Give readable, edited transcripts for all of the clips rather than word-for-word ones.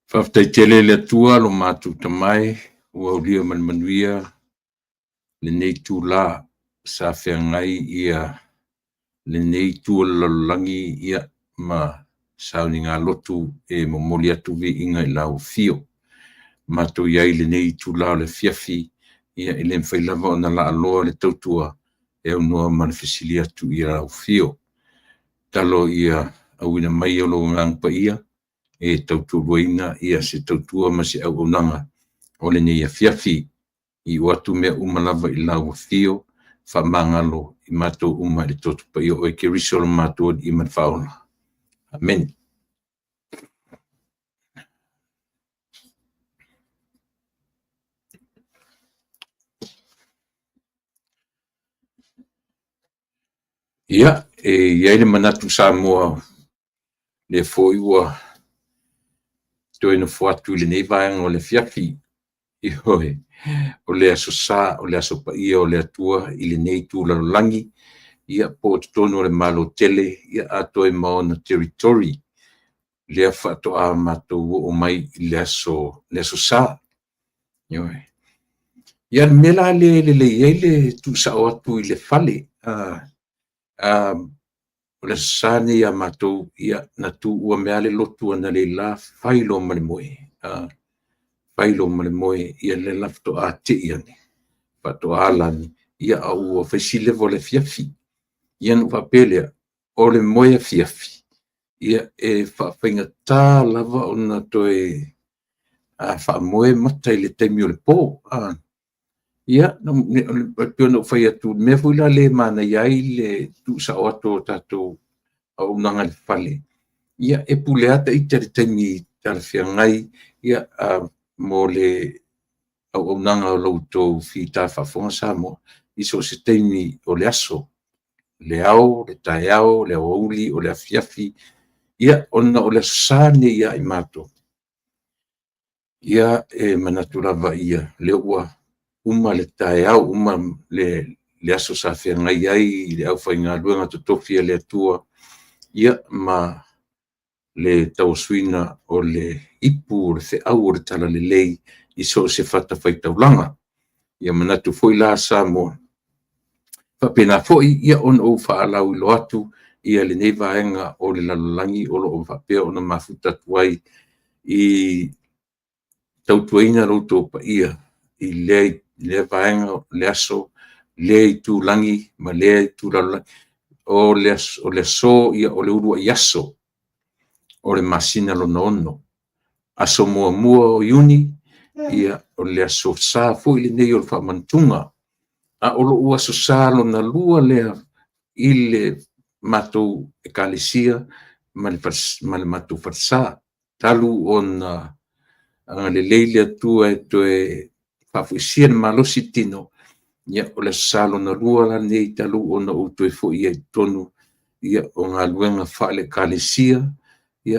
Faafetai tele i le Atua lo matou Tama e, ua aulia ma le manuia lenei itula sa feagai lenei itu o le lalolagi ma sauniga lotu e momoli atu viiga i lau afio. Matou i ai i lenei itula o le afiafi, e le mafai lava ona laaloa le tautua e aunoa ma le fesili atu i lau afio. Tatalo ia auina mai lou Agaga Paia e tautoaluaina se tautua ma se auaunaga o lenei afiafi. Iu atu mea uma lava i lau afio, faamagalo i matou uma i le Toto Paia o Oe Keriso lo matou Alii ma le Faaola. Amene. Ia, e i ai le manatu Samoa, lea foi ua toe nofo atu i lenei vaega o le afiafi. Ioe, o le Aso Sa, o le Aso Paia o le Atua i lenei itu lalolagi, ia po o totonu o le Malo tele, ia atoa ai ma ona territory. Lea faatoa matou oo mai i le Aso Sa. Ioe. Ia, o le mea la lea e lelei ai le tuusao atu i le fale, o le Aso Sa lenei ia matou, ia, na tuua mai lava le lotu analeila fai loa ma le moe, fai loa ma le moe, ia lea la faatoa tei ane, faatoa ala ane, ia a ua fai si leva o le afiafi. Ia ona ou faapea lea, o le moe afiafi, ia e faafaigata lava ona toe faamoe mata i le taimi o le po. Ia, e pei ona ou fai atu, o le mea foi la lea e manaia ai le tuusao atu o tatou auaunaga i le fale, ia e pule lava ita i le taimi talafeagai ia mo le auaunaga o lo outou fita faafofoga Samoa i so o se taimi o le aso, le ao, le taeao, le aoauli, o le afiafi, ia ona o le Aso Sa lenei ia i matou, ia e manatu lava ia lea ua uma le taeao, uma le aso sa feagai ai le aufaigaluega totofi a le Atua, ia ma le tauasuina o le ipu o le feau o le talalelei i so o se fatafaitaulaga. Ia manatu foi la Samoa, faapena foi ona ou faalauiloa atu lenei vaega o le lalolagi o lo o faapea ona mafuta atu ai i tautuaina lo outou paia i lea vaega o le aso, lea itulagi ma lea itu lalolagi. O le aso, o le uluai aso o le masina lona 6, aso muamua o Iuni, o le aso sa foi lenei o le faamanatuga. A o lou aso sa lona lua lea i le matou Ekalesia ma le matou falesa, talu ona agalelei le Atua e toe faafoisia le malosi i le tino, ia o le Aso Sa lona lua la lenei talu ona ou toe foi ai i totonu o galuega faale-Ekalesia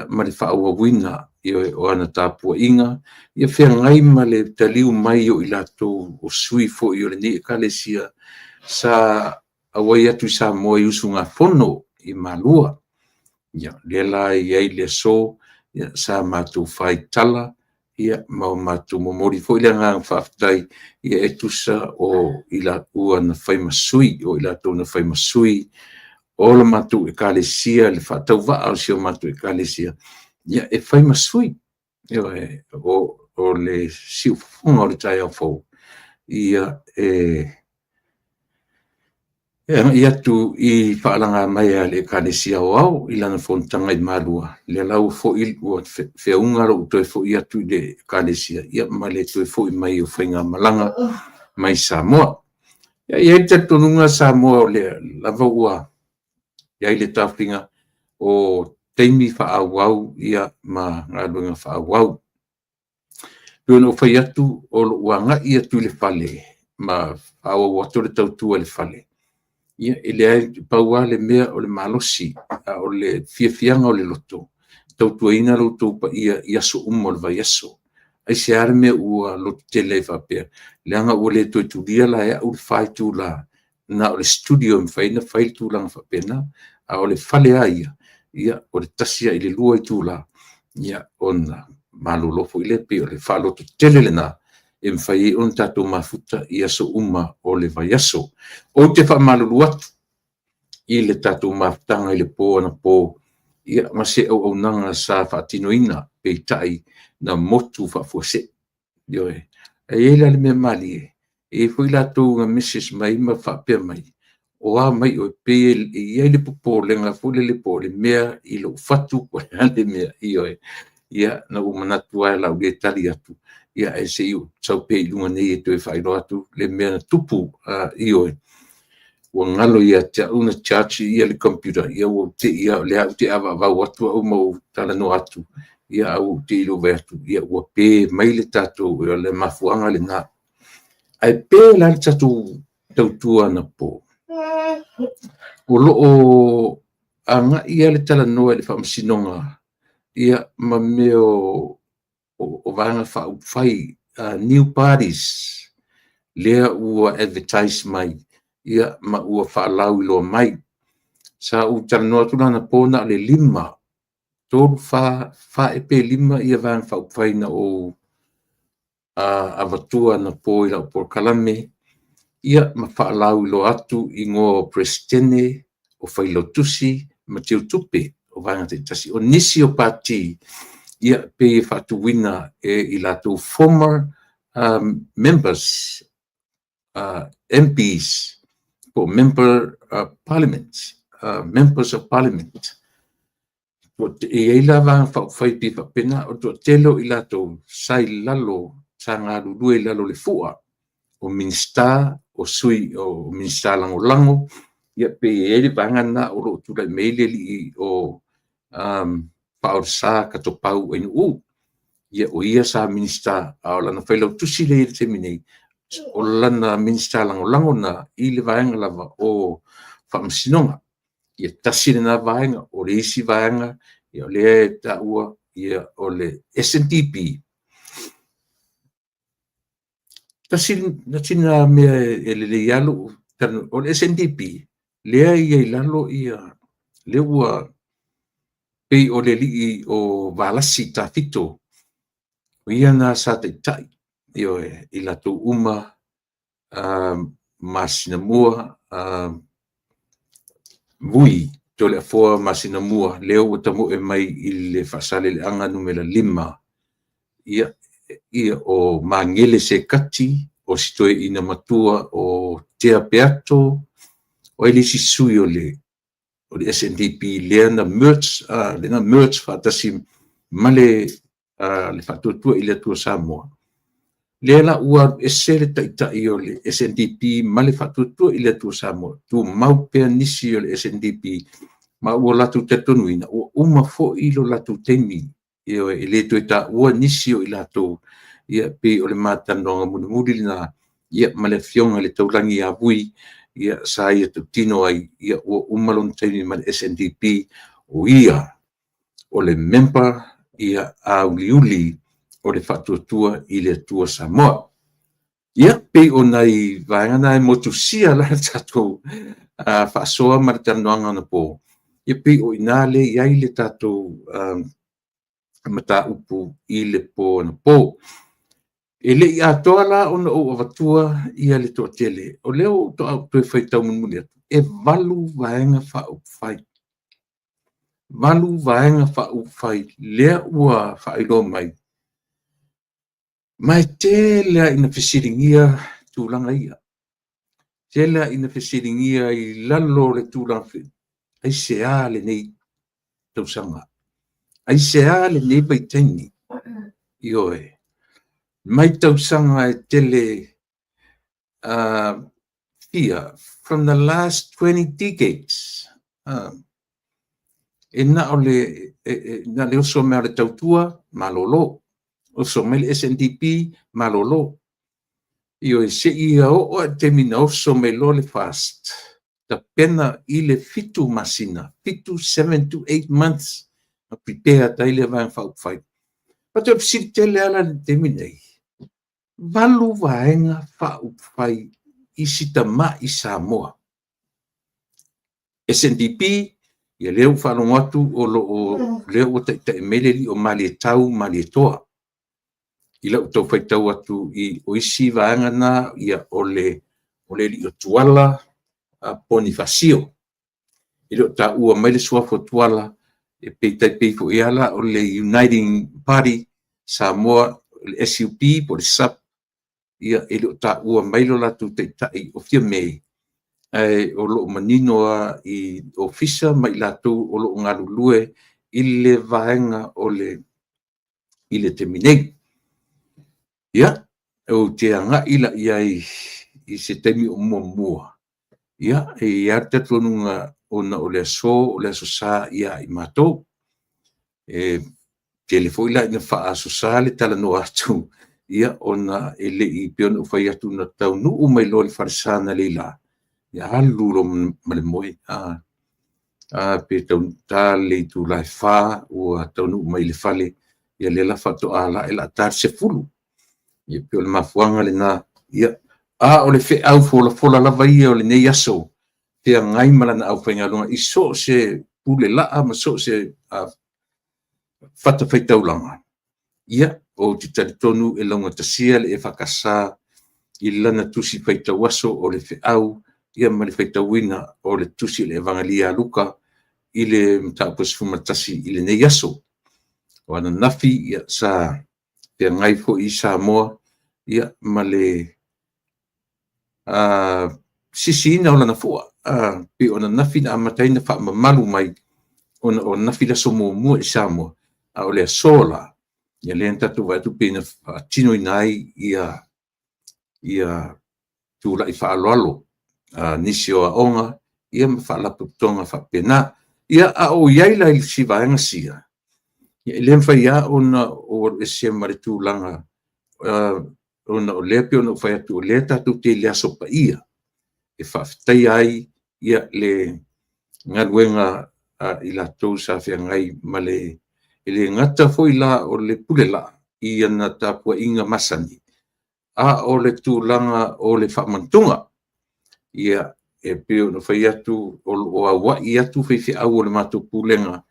ma le faaauauina o ana tapuaiga, ia feagai ma le taliu mai o i latou o sui foi o lenei Ekalesia sa auai atu i Samoa i usugafono i Malua. Ia, lea la e i ai le aso sa matou faitala ma matou momoli foi le agaga faafetai e tusa o i latou na fai ma sui, o i latou na fai ma sui o le matou Ekalesia, le faatauvaa o si o matou Ekalesia, e fai ma sui o le siufofoga o le taeao fou, e agai atu i faalaga mai a le Ekalesia Aoao i lana fonotaga i Malua, lea la ua foi ua feauga lou toe foi atu i le Ekalesia ma le toe foi mai o faigamalaga mai Samoa. E i ai le talitonuga Samoa, o lea lava ua i ai le taofiga o taimi faaauau ma galuega faaauau. Pei ona ou fai atu, o lou agai atu i le fale ma faaauau atu le tautua i le fale, ia e leai, pau lava le mea o le malosi, a o le fiafiaga o le loto, e tautuaina lo outou paia i aso uma o le vaiaso. Aisea le mea ua lototele ai faapea? Leaga ua le toe tulia la e au le 4 itula na o le studio e mafai ona fai le tulaga faapena, a o le fale lava ia, Ia, o le 1 lava i le 2 itula, ia, ona malolo foi lea. Pei o le faalototele lena e mafai ai ona tatou mafuta i aso uma o le vaiaso. Ou te faamalulu atu i le tatou mafutaga i le po anapo, ia, ma se auaunaga sa faatinoina, peitai na motu faafuasei. Ioe. E i ai la le mea malie, e i ai foi latou na message mai ma faapea mai, o a mai oe, pei e i ai le popolega foi lele po o le mea i lou fatu po o le a le mea. Ioe. Ia, na ou manatu lava o le a ou le tali atu, ia ae se i ou sau pea i luga nei e toe faailoa atu le mea na tupu. Ioe, ua galo ia te au na charge le computer, ia ua ou te i lava o lea ou te avaavau atu au ma ou talanoa atu, ia ae ua ou te i lou vaai atu, ia ua pe mai le tatou, o le mafuaaga lena. Ae pe la le tatou tautua anapo? O lo o agai lava le talanoa i le Faamasinoga, ia, ma mea o Vaega Faaupufai, new parties, lea ua advertise mai, ia, ma ua faalauiloa mai. Sa ou talanoa atu la anapo na o le 5, 3, 4, 4 pe 5 ia Vaega Faaupufai na ou avatua anapo i lau polokalame, ia, ma faalauiloa atu igoa o Peresetene, o Failautusi ma Teutupe o Vaega taitasi. O nisi o pati, ia, pei e faatuina e i latou former members, MPs, po member parliament, members of parliament. E i ai la Vaega Faaupufai pei faapena, o le toatele o i latou sa i lalo, sa galulue i lalo o le fua o Minisita, o sui o Minisita lagolago, ia, pei e i ai le vaega lena o lo o tulai mai ai le alii o Faaolesa Katopau Ainuu. Ia, o ia sa Minisita, a o lana failautusi lea i le taimi nei, o lana Minisita lagolago na i le vaega lava o Faamasinoga. Ia, tasi lena vaega. O le isi vaega, ia, o lea e taua, ia, o le SNDP. Tasi na mea e lelei lava lou o le SNDP, lea e i ai i lalo, ia, lea ua pei o le alii o Valasi Tafito, o ia na sa taitai, ioe, i latou uma masina mua, Vui Toleafoa masina mua, lea ua tamoe mai i le Faasaleleaga numera 5, ia, ia, o Magele Sekati, o si toeaina matua o Tea Peato, o ai le isi sui o le SNDP lea na merge, lea na merge faatasi ma le Faatuatua i le Atua Samoa. Lea la ua alu ese le taitai o le SNDP ma le Faatuatua i le Atua Samoa, tumau pea nisi o le SNDP, ma ua latou talitonuina ua uma foi lo latou taimi, ioe, e le toe taua nisi o i latou. Ia, pei o le ma talanoaga mulimuli lena, ia, ma le afioga i le Taulagi ia Vui, ia, sa ia tautino ai, ia, ua uma lona taimi ma le SNDP, o ia o le member, ia, auliuli o le Faatuatua i le Atua Samoa. Ia, pei o nai vaega na e motusia la le tatou faasoa ma le talanoaga anapo. Ia, pei o i ina le i ai le tatou mataupu i le po anapo. E le i atoa la ona ou avatua ia le toatele, o lea ua toe faitau mulimuli atu, e 8 Vaega Faaupufai. 8 Vaega Faaupufai lea ua faailoa mai. Ma e tele lava ina fesiligia tulaga ia. Tele lava ina fesiligia i lalo o le tulaga, aisea lenei tausaga? Aisea lenei vaitaimi? Ioe. Mai tausaga e tele fia, from the last 20 decades, e na o le, na le oso mai o le Tautua, malolo. Oso mai le SNDP, malolo. Ioe, se i oo a taimi na oso mai loa le FAST, tapena i le 7 masina, 7, 7 to 8 months, na prepare atu ai le Vaega Faaupufai. Ma toe fesili tele ala le taimi nei, 8 Vaega Faaupufai i si tamai Samoa. SNDP, Ia lea ua faalogo atu o lo o lea ua taitai mai le alii o Malietau Malietoa. I lau tau faitau atu i o isi vaega na, ia o le alii o Tuala Ponifasio. E le o taua mai le suafa o Tuala, e pei tai pei foi lava la o le Uniting Party Samoa, le SUP po o le SUPP, ia e le o taua mai lo latou taitai o Fiame, ae o lo o manino lava i ofisa ma i latou o lo o galulue i le vaega o le i le taimi nei. Ia, ou te agai la i ai i se taimi o muamua. Ia, e i ai lava le talitonuga ona o le aso o le Aso Sa ia i matou. E tele foi la ina faa-Aso Sa le talanoa atu, ia ona e le i pei ona ou fai atu na taunuu mai loa i le falesa analeila, ia alu loa ma le moe. Pe ta le itula e 4 ua taunuu mai i le fale, ia lea la faatoa o le a ta le 10. Ia pei o le mafuaaga lena. Ia, a o le feau folafola lava ia o lenei aso, feagai ma lana aufaigaluega i so o se pule laa ma so o se fatafaitaulaga, ia, ou te talitonu e laugatasia le EFKS i lana tusi faitau aso o le feau ia ma le faitauina o le tusi o le Evagalia a Luka i le mataupu 11 i lenei aso. O ananafi ia, sa feagai foi Samoa ia, ma le sisiina o lana fua. Pei o ananafi na amata ai ona faamamalu mai, ona o ananafi le aso muamua i Samoa, a o le aso la, ia lea na tatou vaai atu pei na faatinoina ai ia tulai faaaloalo a nisi o aoga ia ma faalapotopotoga faapena. Ia, a o i ai la i si vaega sia, ia e le mafai lava ona ou alu ese ma le tulaga ona o lea pei ona ou fai atu o lea tatou te i le Aso Paia e faafetaia ai ia le galuega a i latou sa feagai ma le, e le gata foi la o le pule laa i ana tapuaiga masani, a o le tulaga o le faamantuga. Ia, e pei ona fai atu o lo o auai atu faifeau o le matou pulega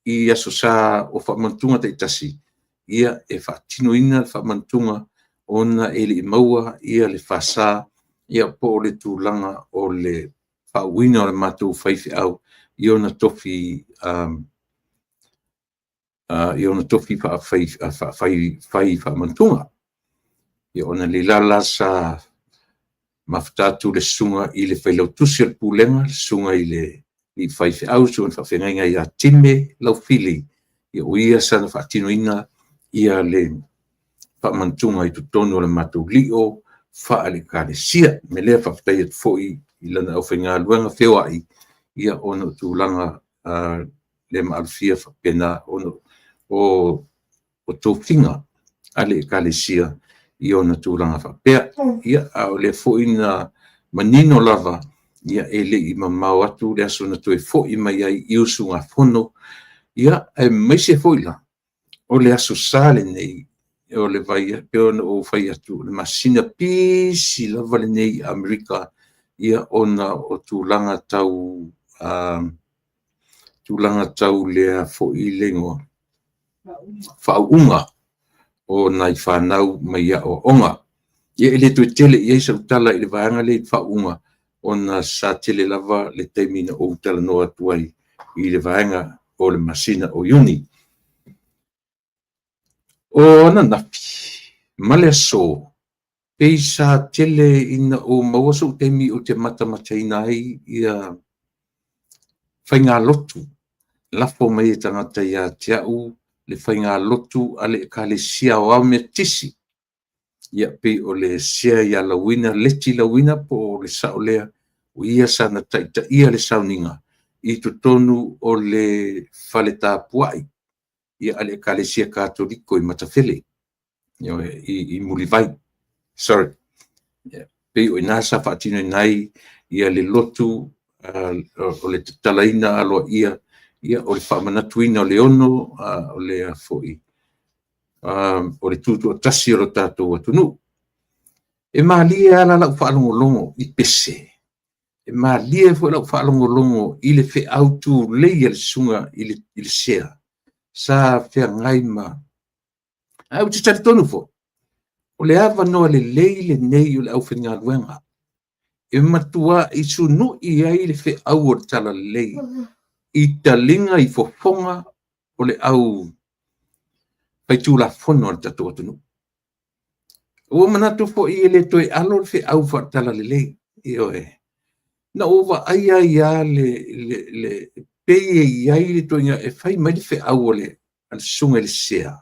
i Aso Sa o faamantuga taitasi, ia, e faatinoina le faamantuga ona e le i maua ia le FSA, ia po o le tulaga o le faauuina o le matou faifeau i ona tofi faafai faamantuga. Ia ona le la la sa mafuta atu le susuga i le failautusi o le Pulega, le susuga i le faifeau, le susuga i le faafeagaiga ia Time Laufili, ia o ia sa ia faatinoina ia le faamantuga i totonu o le matou lio faale-Ekalesia. O le mea lea, faafetai atu foi i lana aufaigaluega feoai, ia ona o tulaga le maalofia faapena ona o tofiga a le Ekalesia i ona tulaga faapea. Ia, a o lea foi na manino lava, ia e le i mamao atu le aso na toe foi mai ai i usugafono, ia, aemaise foi la o le Aso Sa lenei, o le vai, pei ona ou fai atu, o le masina pisi lava lenei i Amerika, ia ona o tulaga tau lea foi le igoa, faauuga o nai fanau mai aoaoga. Ia e le toe tele i ai sau tala i le vaega lea i faauuga, ona sa tele lava le taimi na ou talanoa atu ai i le vaega o le masina o Iuni. O ananafi ma le aso, pei sa tele ina ou maua sou taimi ou te matamataina ai ia faigalotu, lafo mai e tagata ia te au le faigalotu a le Ekalesia Aoao Metotisi. Ia pei o le sea ia Lauina, Leti Lauina po o le sao lea, o ia sa na taitaia le sauniga i totonu o le fale tapuai ia a le Ekalesia Katoliko i Matafele, i Mulivai, sorry. Pei o i ina sa faatinoina ai ia le lotu o le tatalaina aloaia o le faamanatuina o le ono o le foi o le tutoatasi o lo tatou atunuu. E malie lava la lau faalogologo i pese. E malie foi lau faalogologo i le feau tulei a le susuga i le Sea sa feagai ma. Ae ou te talitonu foi, o le avanoa lelei lenei o le aufaigaluega e matuai sunui ai le feau o le talalelei i taliga i fofoga o le au faitulafono a le tatou atunuu. Ua manatu foi e le toe alo le feau faale-talalelei. Ioe. Na ou vaai ai lava le pei e i ai le ituaiga e fai mai le feau a le susuga i le Sea,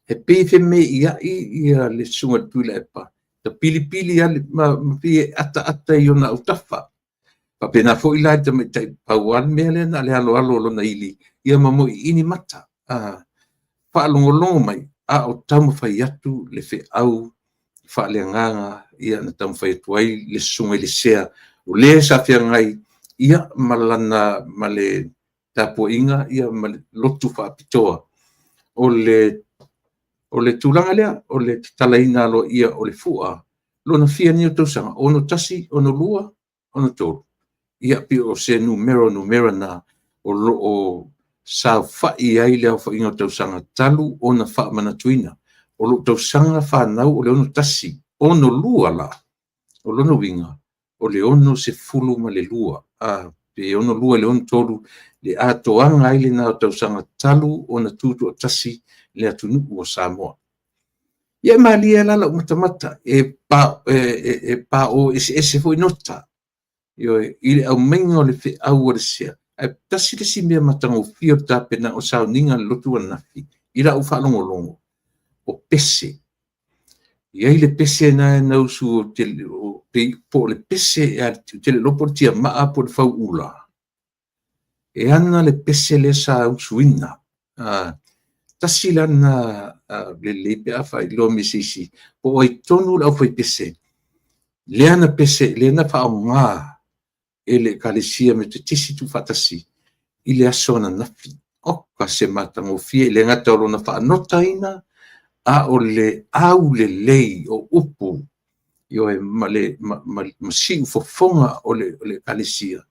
e pei e femeiai ia le susuga i le Tuilaepa, tapilipili lava ma pei e ataata i ona autafa. Faapena foi la i le tamaitai, pau lava le mea lea na o le aloalo o lona ili ia ma moiini mata, faalogologo mai a o taumafai atu le feau faaleagaga ia na taumafai atu ai le susuga i le Sea, o le sa feagai ia ma lana ma le tapuaiga ia ma le lotu faapitoa o le tulaga lea o le tatalaina aloaia o le fua lona fia nei o tausaga, 61, 62, 63, ia pei o se numera o numera na o lo o saofai ai le aofaiga o tausaga talu ona faamanatuina. O lou tausaga fanau o le 61, 62 la, o lona uiga o le 62, pe 62 i le 63, le atoaga ai lena o tausaga talu ona tutoatasi le atunuu o Samoa. Ia e malie la lau matamata, e pao eseese foi nota, ioe, i le aumaiga o le feau a le Sea. Ae tasi le isi mea matagofie o le tapenaga o sauniga a le lotu ananafi i lau faalogologo, o pese. E i ai le pese lena na usu, po o le pese, ou te le iloa po o le tiamaa po o le fauula, e ana le pese lea sa usuina. Tasi la lena lelei pe a faailoa mai e se isi, po o ai tonu le aufaipese lea na pese, lea na faaaoga e le Ekalesia Metotisi Tuufaatasi i le aso ananafi. Oka se matagofie, e le gata o lona faanotaina, a o le aulelei o upu, ioe, ma le ma siufofoga o le Ekalesia,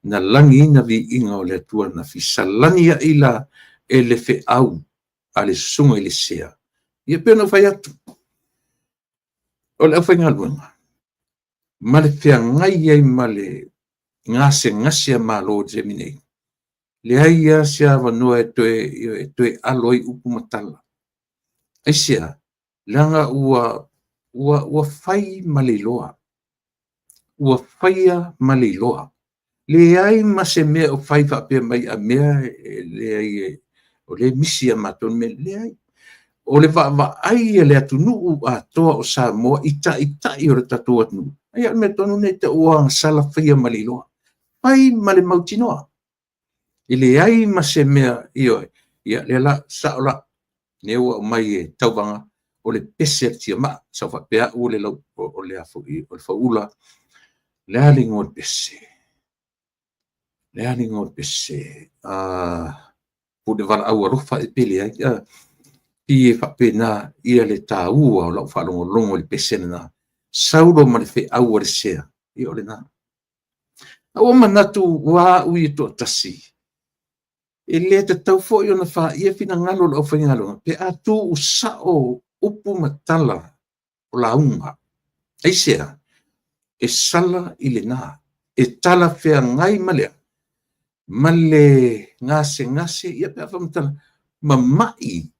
na lagiina viiga o le Atua ananafi, salani ai la e le feau a le susuga i le Sea. Ia pei ona ou fai atu, o le aufaigaluega ma le feagai ai ma le gasegase a Malo i le taimi nei, leai lava se avanoa e toe alo ai upu ma tala. Aisea? Leaga ua fai ma le iloa. Ua faia ma le iloa. Leai ma se mea o fai faapea mai a mea e leai, o lea e misi ia matou le mea. Leai. O le vaavaai a le atunuu atoa o Samoa i taitai o le tatou atunuu, ia o le mea tonu lea e tau o agasala faia ma le iloa. Fai ma le mautinoa. E leai ma se mea, ioe, ia lea la, sao la, lea ua aumai e Tauvaga, o le pese a le tiamaa. Sa ou faapea au o le lau, o le a foi, o le fauula. O le a le igoa o le pese? O le a le igoa o le pese? Po o le valaau alofa ea pe leai. Pei e faapena ia le taua o lau faalogologo i le pese lena. Saulo ma le feau a le Sea, ia o lena. A ua manatu ua au ia toatasi, e le tatau foi ona faia finagalo o le aufaigaluega pe a tuusao upu ma tala o lauga. Aisea? E sala i lena, e talafeagai ma le a? Ma le gasegase, ia pe a faamatala, mamai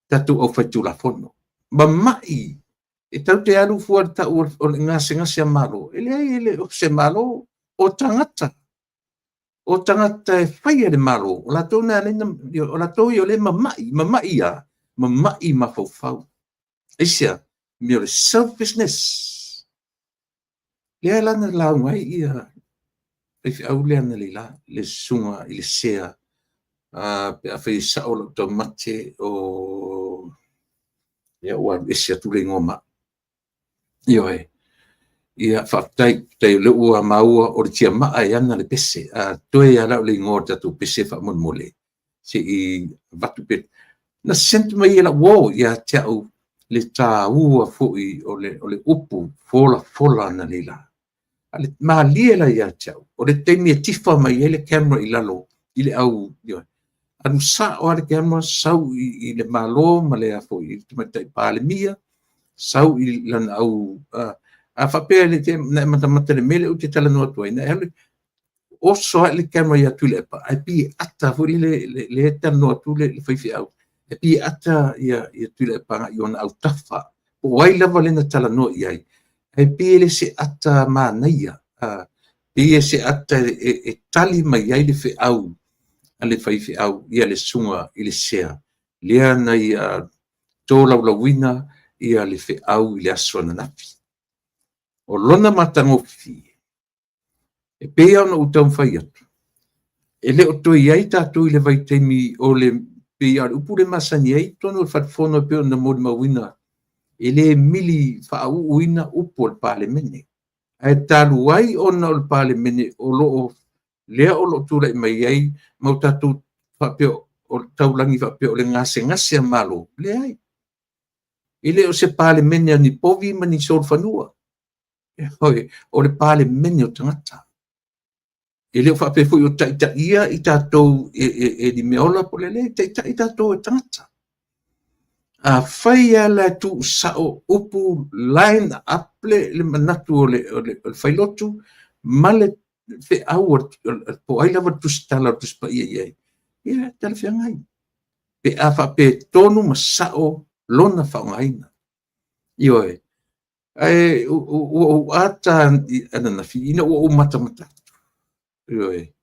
tatou aufaitulafono, mamai e tatou te alu fua i le tau o le gasegase a Malo, e leai e le o se Malo, o tagata. O tagata e faia le Malo, o latou na, o latou ia o lea e mamai, mamai a? Mamai mafaufau. Aisea? Mea o le selfishness. Lea la na lauga ai ia faifeau lea analeila, le susuga i le Sea, pe afai e sao lau taumate o ia ua alu ese atu le igoa ma au. Ioe. Ia, faafetai, faafetai o lea ua maua o le tiamaa e ana le pese. A toe lava la o le igoa o le tatou pese faamolemole, se i avatu pe. Na sent mai e lau uo ia te au le taua foi o le upu folafola analeila. A le malie la ia te au, o le taimi e tifa mai ai le camera i lalo i le au, alu sao lava le camera sau i le Malo ma le foi i le Tamaitai Palemia, sau i lana au, a faapea na e matamata i le mea lea ou te talanoa atu ai, na e alu oso ae le camera ia Tuilaepa, ae pei e ata foi lele le talanoa atu le faifeau, e pei e ata ia Tuilaepa agai i ona autafa, po o ai lava lea na talanoa i ai, ae pei e le se ata manaia, pei e se ata e tali mai ai le feau a le faifeau ia le susuga i le sea, lea na ia tolaulauina ia le feau i le aso ananafi. O lona matagofie, e pei ona ou taumafai atu, e le o toe i ai tatou i le vaitaimi o le, pei lava o le upu lea e masani ai totonu o le Fale Fono e pei ona molimauina, e le mili faauuina upu o le Palemene. Ae talu ai ona o le Palemene o lo o lea o lo o tulai mai ai ma o tatou faapea o le taulagi faapea o le gasegase a Malo, leai. E le o se Palemene a ni povi ma ni solofanua. O le Palemene o tagata. E le o faapea foi o taitaia i tatou e ni meaola po o le leai, e taitai tatou e tagata. Afai lava la e tuusao upu, line up le manatu o le failotu ma le feau po o ai lava le tusitala o le Tusi Paia i ai, ia e talafeagai pe a faapea e tonu ma sao lona faaaogaina. Ioe. Ae ua ou ata ananafi ina ua ou matamata atu. Ioe.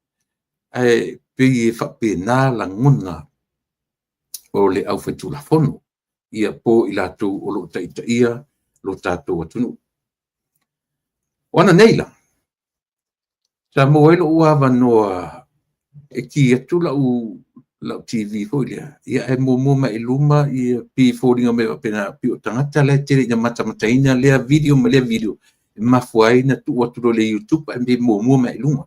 Ae pei e faapena lagona o le aufaitulafono, ia po o i latou o lo o taitaia lo tatou atunuu. O ananei la, sa maua ai lou avanoa e ki atu lau TV foi lea, ia ae muamua mai i luma ia pei e foliga mai faapena pei o tagata la e tele ina matamataina lea video ma lea video, e mafua ai ona tuu atu loa i le YouTube ae pei e muamua mai i luga.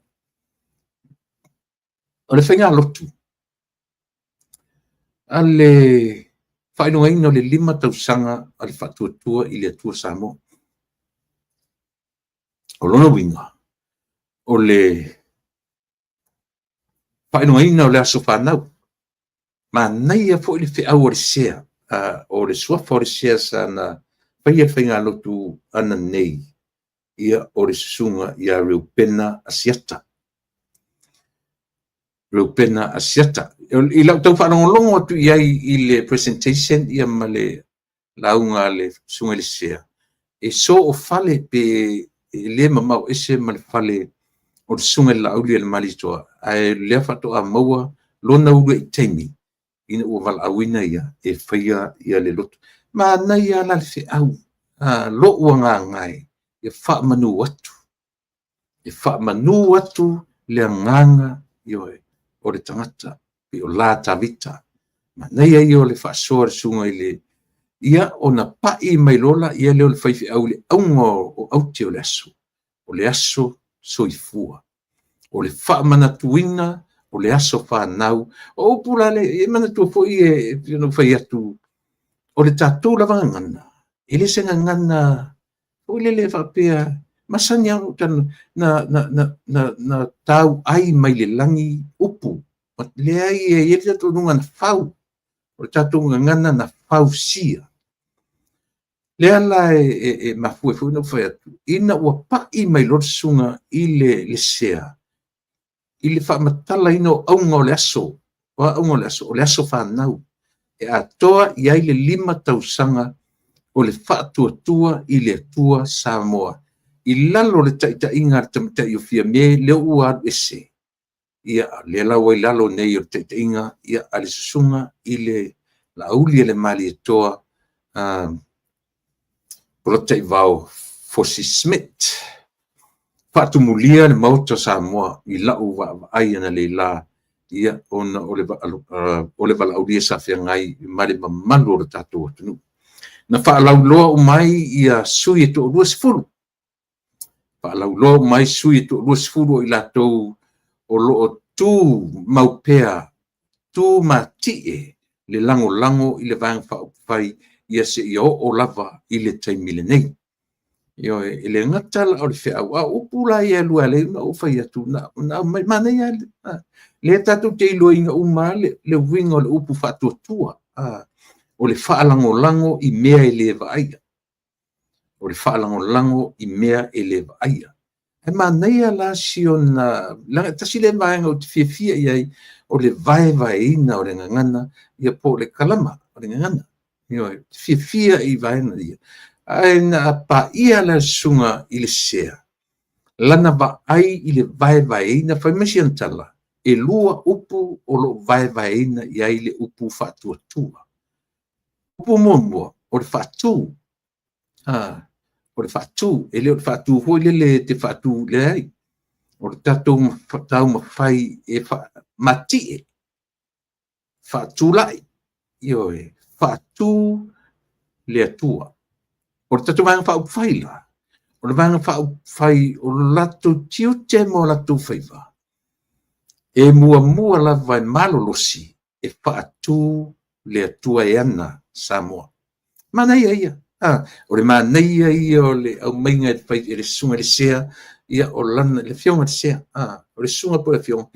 O le faigalotu a le faailogaina o le 5 tausaga a le Faatuatua i le Atua Samoa. O lona uiga, o le faailogaina o le aso fanau. Manaia foi le feau a le sea, o le suafa o le sea sa na faia le faigalotu ananei, ia o le susuga ia Reupena Asiata. Reupena Asiata. I lau tau faalogologo atu i ai i le presentation ia ma le lauga a le susuga i le sea, e soofale pe e le mamao ese ma le fale o le susuga i le Laauli a le Malietoa, ae lea faatoa maua lona uluai taimi ina ua valaauina ia e faia ia le lotu. Manaia la le feau, lou agaga e, ia faamanu atu, e faamanu atu le agaga, ioe, o le tagata, pei o la Tavita. Manaia ia o le faasoa a le susuga i le, ia ona pai mai loa lea o le faifeau i le auga o aute o le aso, o le aso soifua, o le faamanatuina o le aso fanau. O upu la lea, e manatua foi e pei ona ou fai atu, o le tatou lava gagana, e le se gagana foi lele faapea, masani lava ona ou talanoa, na tauai mai le lagi upu, leai, e i ai le talitonuga na fau, o le tatou gagana na fausia. Lea la e mafua ai foi ona ou fai atu, ina ua pai mai loa le susuga i le sea, i le faamatalaina o auga o le aso, o a auga o le aso? O le aso fanau, e atoa i ai le 5 tausaga o le Faatuatua i le Atua Samoa, i lalo o le taitaiga a le tamaitai o Fiame lea ua alu ese, ia, lea la ua i lalo nei o le taitaiga a le susuga i le Laauli a le Malietoa, Polataivao Fosi Smith. Faatumulia le Maota o Samoa i lau vaavaai analeila, ia, ona o le valaaulia sa feagai ma le mamalu o le tatou atunuu. Na faalauiloa uma ai ia sui e toa-20, faalauiloa uma ai sui e toa-20 o i latou o lo o tu mau pea, tu matie le lagolago i le Vaega Faaupufai ia seia oo lava i le taimi lenei. Ioe, e le gata la o le feau, a o upu la ia e lua e ala ai ona ou fai atu, na aumai, manaia lava, lea tatou te iloaina uma lava le uiga o le upu faatuatua, o le faalagolago i mea e le vaaia. O le faalagolago i mea e le vaaia. E manaia la si ona, leaga e tasi lea vaega ou te fiafia i ai, o le vaevaeina o le gagana, ia po o le kalama o le gagana. Ioe, ou te fiafia i vaega ia. Ae na paia la le susuga i le Sea, lana vaai i le vaevaeina, fai mai si ana tala, e 2 upu o lo o vaevaeina i ai le upu faatuatua. Upu muamua, o le faatu. O le faatu, e le o le faatu foi lele e te faatu, leai. O le tatou taumafai e matie, faatulai, ioe, faatu le Atua. O le tatou Vaega Faaupufai la, o le Vaega Faaupufai o lo latou tiute ma o latou faiva, e muamua lava e malolosi e faatu le Atua e ana Samoa. Manaia ia. O le manaia ia o le aumaiga e fai e le susuga i le Sea, ia o lana, le afioga i le Sea, o le susuga po o le afioga,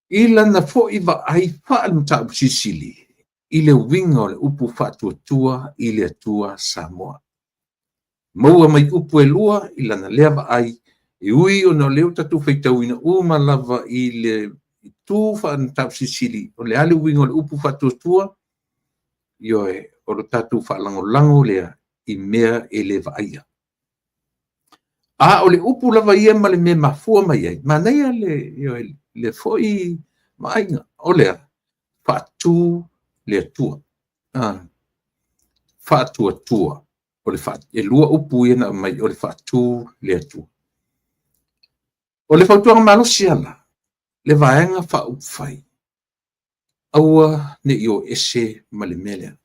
i lana foi vaai faale-mataupu silisili i le uiga o le upu faatuatua i le Atua Samoa. Maua mai upu e lua i lana lea vaai, e ui ona o lea ua tatou faitauina uma lava i le itu faale-mataupu silisili, o le a le uiga o le upu faatuatua? Ioe, o le tatou faalagolago lea i mea e le vaaia. A o le upu lava ia ma le mea e mafua mai ai, manaia le, ioe, le foi vaaiga, o le a? Faatu le Atua. Faatuatua. O le e 2 upu ia na aumai, o le faatu le Atua. O le fautuaga malosi lava la, le Vaega Faaupufai, aua ne i o ese ma le mea lea.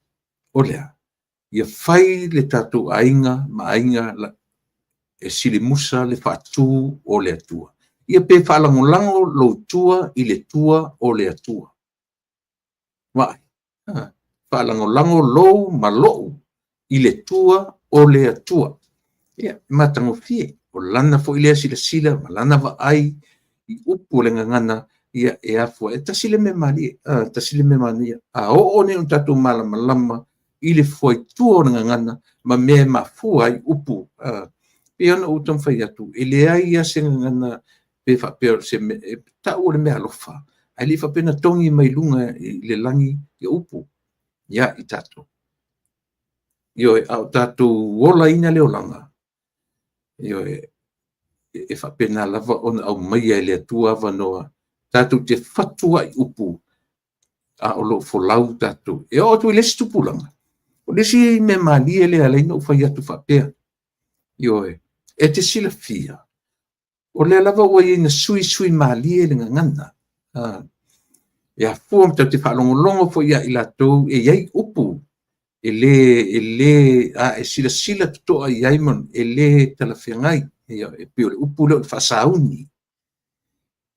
O le a? Ia fai le tatou aiga ma aiga e silimusa le faatu o le Atua. Ia pe faalagolago lou tua i le tua o le Atua. Vaai, faalagolago lou ma lou i le tua o le Atua. Ia, e matagofie. O lana foi lea silasila ma lana vaai i upu o le gagana, ia e afua. E tasi le mea malie, tasi le mea manaia. A oo nei ona tatou malamalama i le fuaitua o le gagana ma mea e mafua ai upu, pei ona ou taumafai atu, e leai lava se gagana pe faapea o se mea, e tau o le meaalofa, ae le faapea na togi mai luga i le lagi ia upu ia i tatou. Ioe, a o tatou olaina le olaga, ioe, e faapena lava ona aumaia e le Atua avanoa tatou te fatu ai i upu a o lo o folau tatou. E oo atu i le isi tupulaga, o le isi mea malie lea e ala ai ona ou fai atu faapea, ioe, e te silafia, o lea lava ua i ai na suisui malie le gagana. E afua tatou te faalogologo foi ia i latou e i ai upu e le, a e silasila totoa i ai, e le talafeagai. E pei o le upu lea o le faasauni.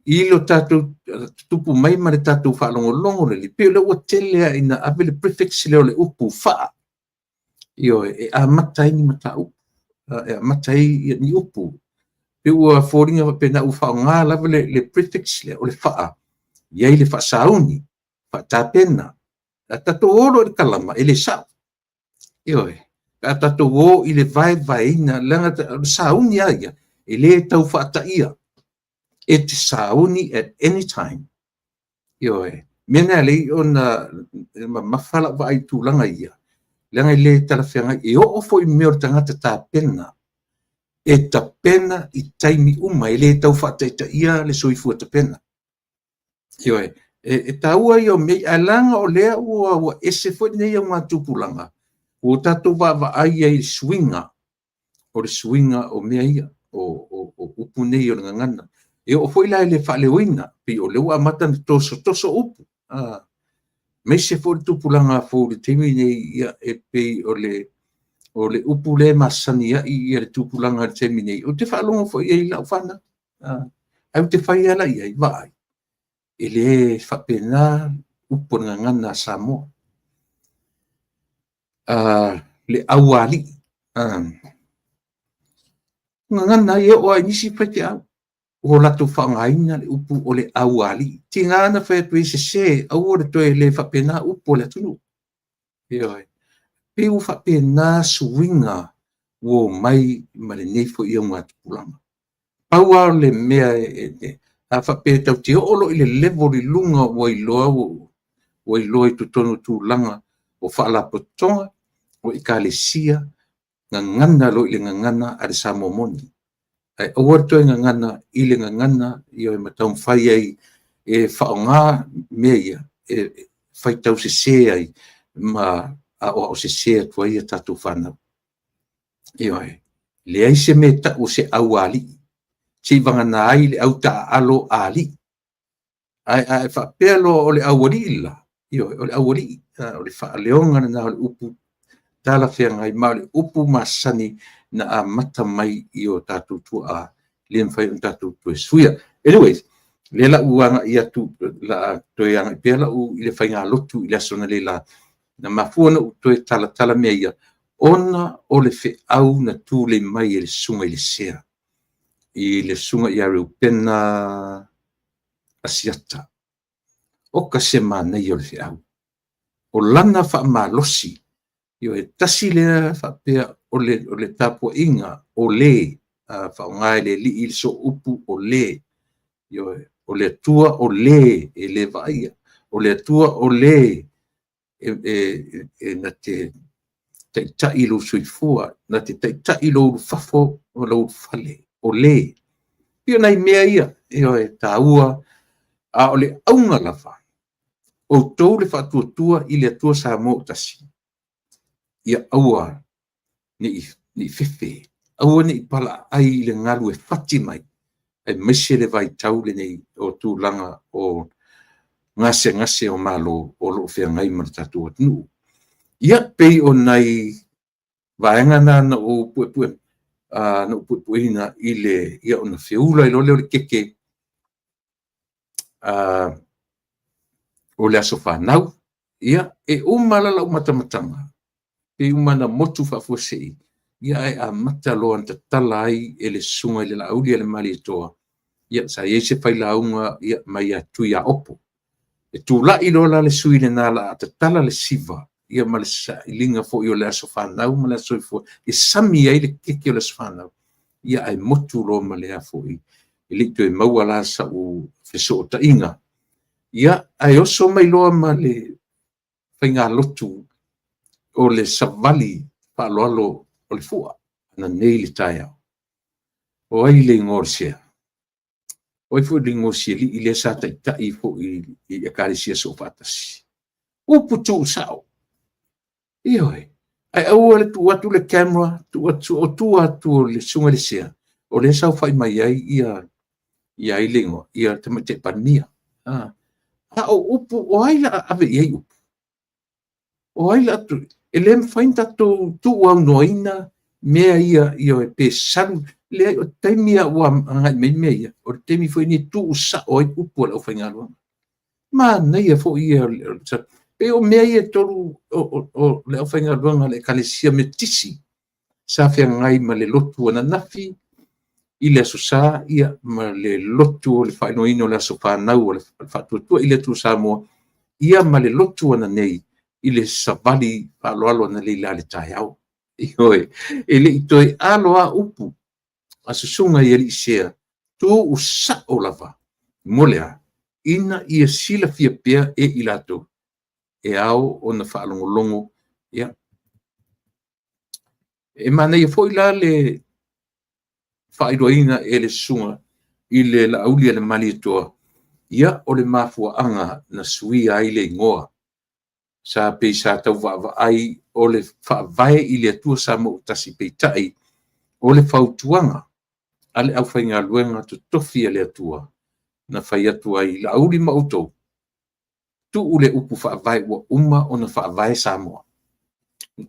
I lo tatou tutupu mai ma le tatou faalogologo lelei, pei o lea ua tele lava ina ave le prefix lea o le upu faa, ioe, e amata ai ni mataupu, e amata ai ni upu. Pei ua foliga faapena ua faaaoga lava le prefix lea o le faa, i ai le faasauni, faatapena. A tatou o loa i le kalama, e le sao. Ioe, pe a tatou o i le vaevaeina, leaga o le sauni lava ia, e le tau faataia. E te sauni at any time. Ioe, mea na e ala ai ona mamafa lau vaai i tulaga ia, leaga e le talafeagai. E oo foi i mea o le tagata tapena, e tapena i taimi uma, e le tau faataitaia le soifua tapena. Ioe, e taua ia o mea, ae leaga o lea ua ese foi lenei augatupulaga, ua tatou vaavaai ai i suiga, o le suiga o mea ia, o upu nei o le gagana. E oo foi la i le faaleoina, pei o lea ua amata ona tosotoso upu, aemaise foi le tupulaga fou i le taimi lenei, ia, e pei o le upu lea e masani ai le tupulaga i le taimi nei. Ou te faalogo foi i ai i lau fanau, ae ou te fai lava la i ai, vaai, e le faapena upu o le gagana a Samoa. Le aualii. Gagana ai e oo lava i nisi faifeau ua latou faaaogaina le upu o le aualii. Tiga na fai atu ai sese, aua le toe le faapena upu o le atunuu. Ioe. Pei ua faapena suiga ua omai ma lenei foi augatupulaga. Pau lava o le mea a faapea tatou te oo loa i le level i luga ua iloa ua iloa i totonu o tulaga o faalapotopotoga, o ekalesia, gagana loa i le gagana a le Samoa moni. Ae aua le toe gagana i le gagana ioe ma taumafai ai e faaaoga mea ia e faitau sese ai ma aoao sese atu ai a tatou fanau. Ioe. Leai se mea e tau o se aualii, seivagana ai le au taaalo alii. Ae a e faapea loa o le aualii la, ioe, o le aualii, o le faaleoga lena o le upu talafeagai, ma o le upu masani na amata mai i o tatou tuaa, le mafai ona tatou toe suia. Anyways, lea la ua agai atu, la toe agai pea lau i le faigalotu i le aso analeila, na mafua ona ou toe talatala mea ia, ona o le feau na tulei mai e le susuga i le Sea, i le susuga ia Reupena Asiata. Oka se manaia o le feau. O lana faamalosi, ioe, tasi lea faapea o le tapuaiga o le faaaoga e le Alii le sooupu o le, ioe, o le Atua o le e le vaaia, o le Atua o le e na te taitai lou soifua, na te taitai lou ulufafo ma lou ulufale, o le. E pei o nai mea ia, ioe, taua, a o le auga lava, outou le faatuatua i le Atua Samoa ua tasi, ia aua ne i fefe, aua ne i palaaai i le galu e fati mai, aemaise le vaitau lenei o tulaga o gasegase o Malo o lo o feagai ma le tatou atunuu. Ia, pei o nai vaega na na ou puepue, na ou puepueina i le, ia ona feula ai loa lea o le keke o le aso fanau. Ia, e uma la lau matamataga, pei uma ona motu faafuasei, ia ae amata loa ona tatala ai e le susuga i le Laauli a le Malietoa, ia sa i ai se failauga ia, mai ia Tuiaopo. E tulai loa la le sui lena o le a tatala le siva, ia ma le sailiga foi o le aso fanau ma le aso soifua, e sami ai le keke o le aso fanau, ia ae motu loa ma le a foi, e le i toe maua la sau fesootaiga. Ia, ae oso mai loa ma le faigalotu o le savali faaaloalo o le fua ananei i le taeao. O ai le igoa o le sea? O ai foi le igoa o si alii lea sa taitai foi i Ekalesia Soofaatasi? Upu tuusao. Ioe. Ae aua le tuu atu le camera, tuu atu, o tua atu o le susuga i le sea, o lea e saofai mai ai ia, ia ai le igoa, ia Tamaitai Palemia. A o upu, o ai la a ave i ai upu? O ai la a, e le mafai ona tatou tuuaunoaina mea ia, ioe, pe salu, leai, o le taimi lava ua agai mai mea ia, o le taimi foi lenei e tuusao ai upu a le aufaigaluega. Manaia foi ia, pei o mea ia e tolu o le aufaigaluega a le Ekalesia Metotisi sa feagai ma le lotu ananafi i le Aso Sa, ia, ma le lotu o le faailogaina o le aso fanau o le Faatuatua i le Atua Samoa, ia ma le lotu ananei i le savali faaaloalo analeila i le taeao. Ioe, e le i toe alo lava upu a susuga i alii sea, tuusao lava mo le a? Ina ia silafia pea e i latou e ao ona faalogologo. Ia, e manaia foi la le faailoaina e le susuga i le Laauli a le Malietoa, ia, o le mafuaaga na suia ai le igoa. Sa pei sa tau vaavaai o le faavae i le Atua Samoa ua tasi, peitai o le fautuaga a le aufaigaluega totofi a le Atua na fai atu ai, Laauli ma outou, tuu le upu faavae ua uma ona faavae Samoa.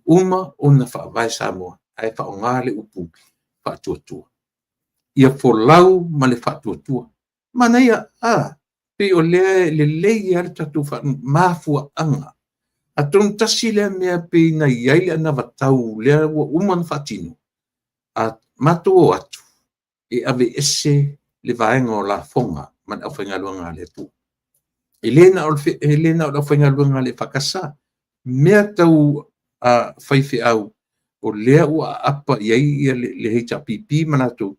Uma ona faavae Samoa, ae faaaoga le upu faatuatua. Ia folau ma le faatuatua. Manaia, a, pei o lea e lelei lava le tatou mafuaaga. Atonu tasi lea mea pei na i ai le anavatau lea ua uma ona faatino, a matou o atu, e aveese le vaega o lafoga ma le aufaigaluega a le Atua. E le na o le aufaigaluega a le EFKS, mea tau faifeau, o lea ua aapa i ai le HRPP ma latou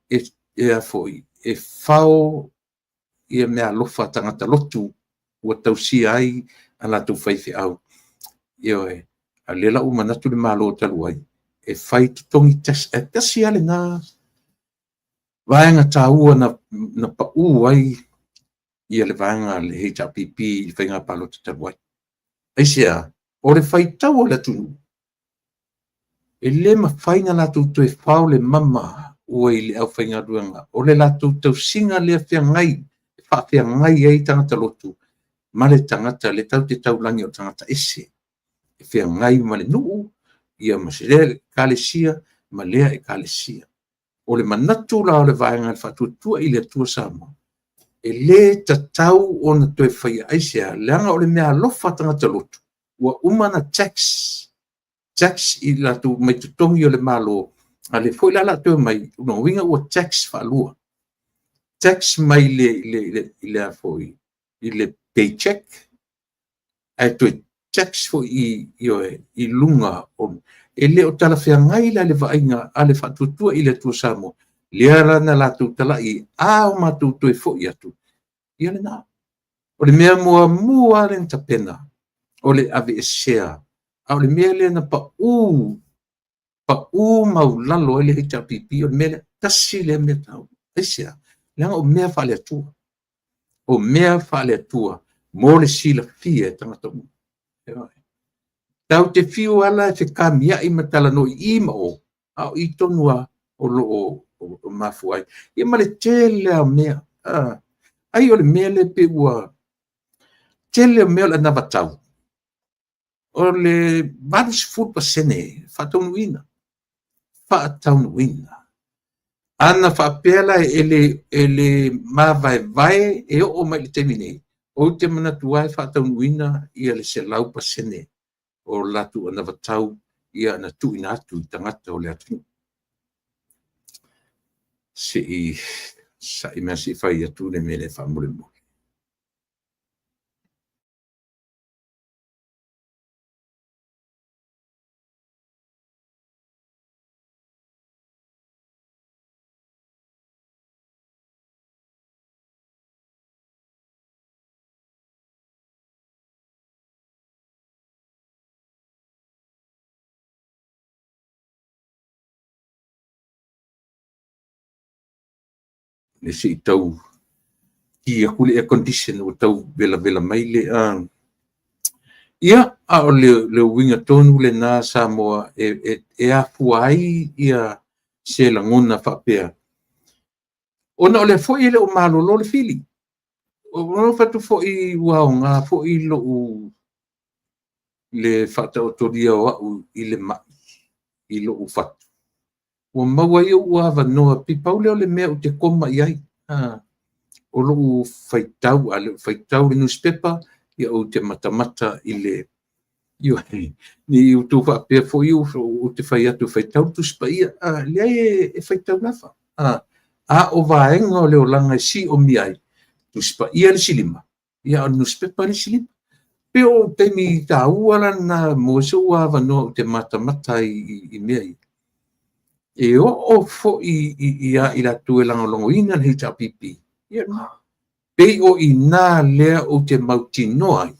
e fao meaalofa a tagata lotu ua tausia ai a latou faifeau. Ioe. A o lea la ua manatu le Malo talu ai e fai totogi tax, ae tasi lava lena vaega taua na pau ai le vaega a le HRPP i le faiga palota talu ai. Aisea? O le faitau o le atunuu, e le mafai ona latou toe fao le mama ua i le aufaigaluega. O le latou tausiga lea feagai, e faafeagai ai tagata lotu ma le tagata lea tatou te taulagi o le tagata ese, e feagai ma le nuu ma lea ekalesia ma lea ekalesia. O le manatu la o le vaega o le Faatuatua i le Atua Samoa, e le tatau ona toe faia. Aisea? Leaga o le meaalofa a tagata lotu ua uma ona tax, tax i latou mai totogi o le Malo, a o lea foi la o le a toe omai, o lona uiga ua tax faalua, tax mai le paycheck ae toe tax foi i luga. E le o talafeagai la le vaaiga a le Faatuatua i le Atua Samoa, lea la na latou talai, a o matou toe foi atu, ia lena. O le mea muamua lava lea na tapena, o le aveesea, a o le mea lea na pau, pau maualalo ai le HRPP, o le mea lea, tasi lea mea taua. Aisea? Leaga o mea faale-Atua. O mea faale-Atua mo le silafia e tagata uma. Tatou te fiu lava la e fekamiai ma talanoa i i ma o, a o i tonu lava o lo o mafua ai. Ia ma le tele lava o mea. Ai o le mea lea pei ua tele o mea o le anavatau, o le 80% faataunuuina, faataunuuina. Ana faapea la e le mavaevae e oo mai i le taimi nei, ou te manatu lava e faataunuuina le 100% o latou anavatau na tuuina atu i tagata o le atunuu. Se i sa'i mai se i fai atu le mea lea faamolemole. Le se i tau ki atu le air condition ua tau velavela mai le Ia, a o le uiga tonu lena Samoa e afua ai ia se lagona faapea, ona o lea foi e le o malolo le fili. Ua fai atu foi ua aoga foi lou le faataotolia o au i le mai i lou fatu, ua maua ai ou avanoa, pei pau lea o le mea ou te koma i ai. O lou faitau, a le o faitau i le nusipepa, ia ou te matamata i le ioe, ne i outou faapea foi ou te fai atu e faitau le Tusi Paia. Leai, e faitau lava. A o vaega o le olaga e siomia ai, Tusi Paia le isi lima, ia a o le nusipepa le isi lima. Pei o taimi taua la lena mo sou avanoa ou te matamata ai i mea ia. E oo foi ia i latou e lagolagoina le HRPP, ia pei o i ina lea ou te mautinoa ai,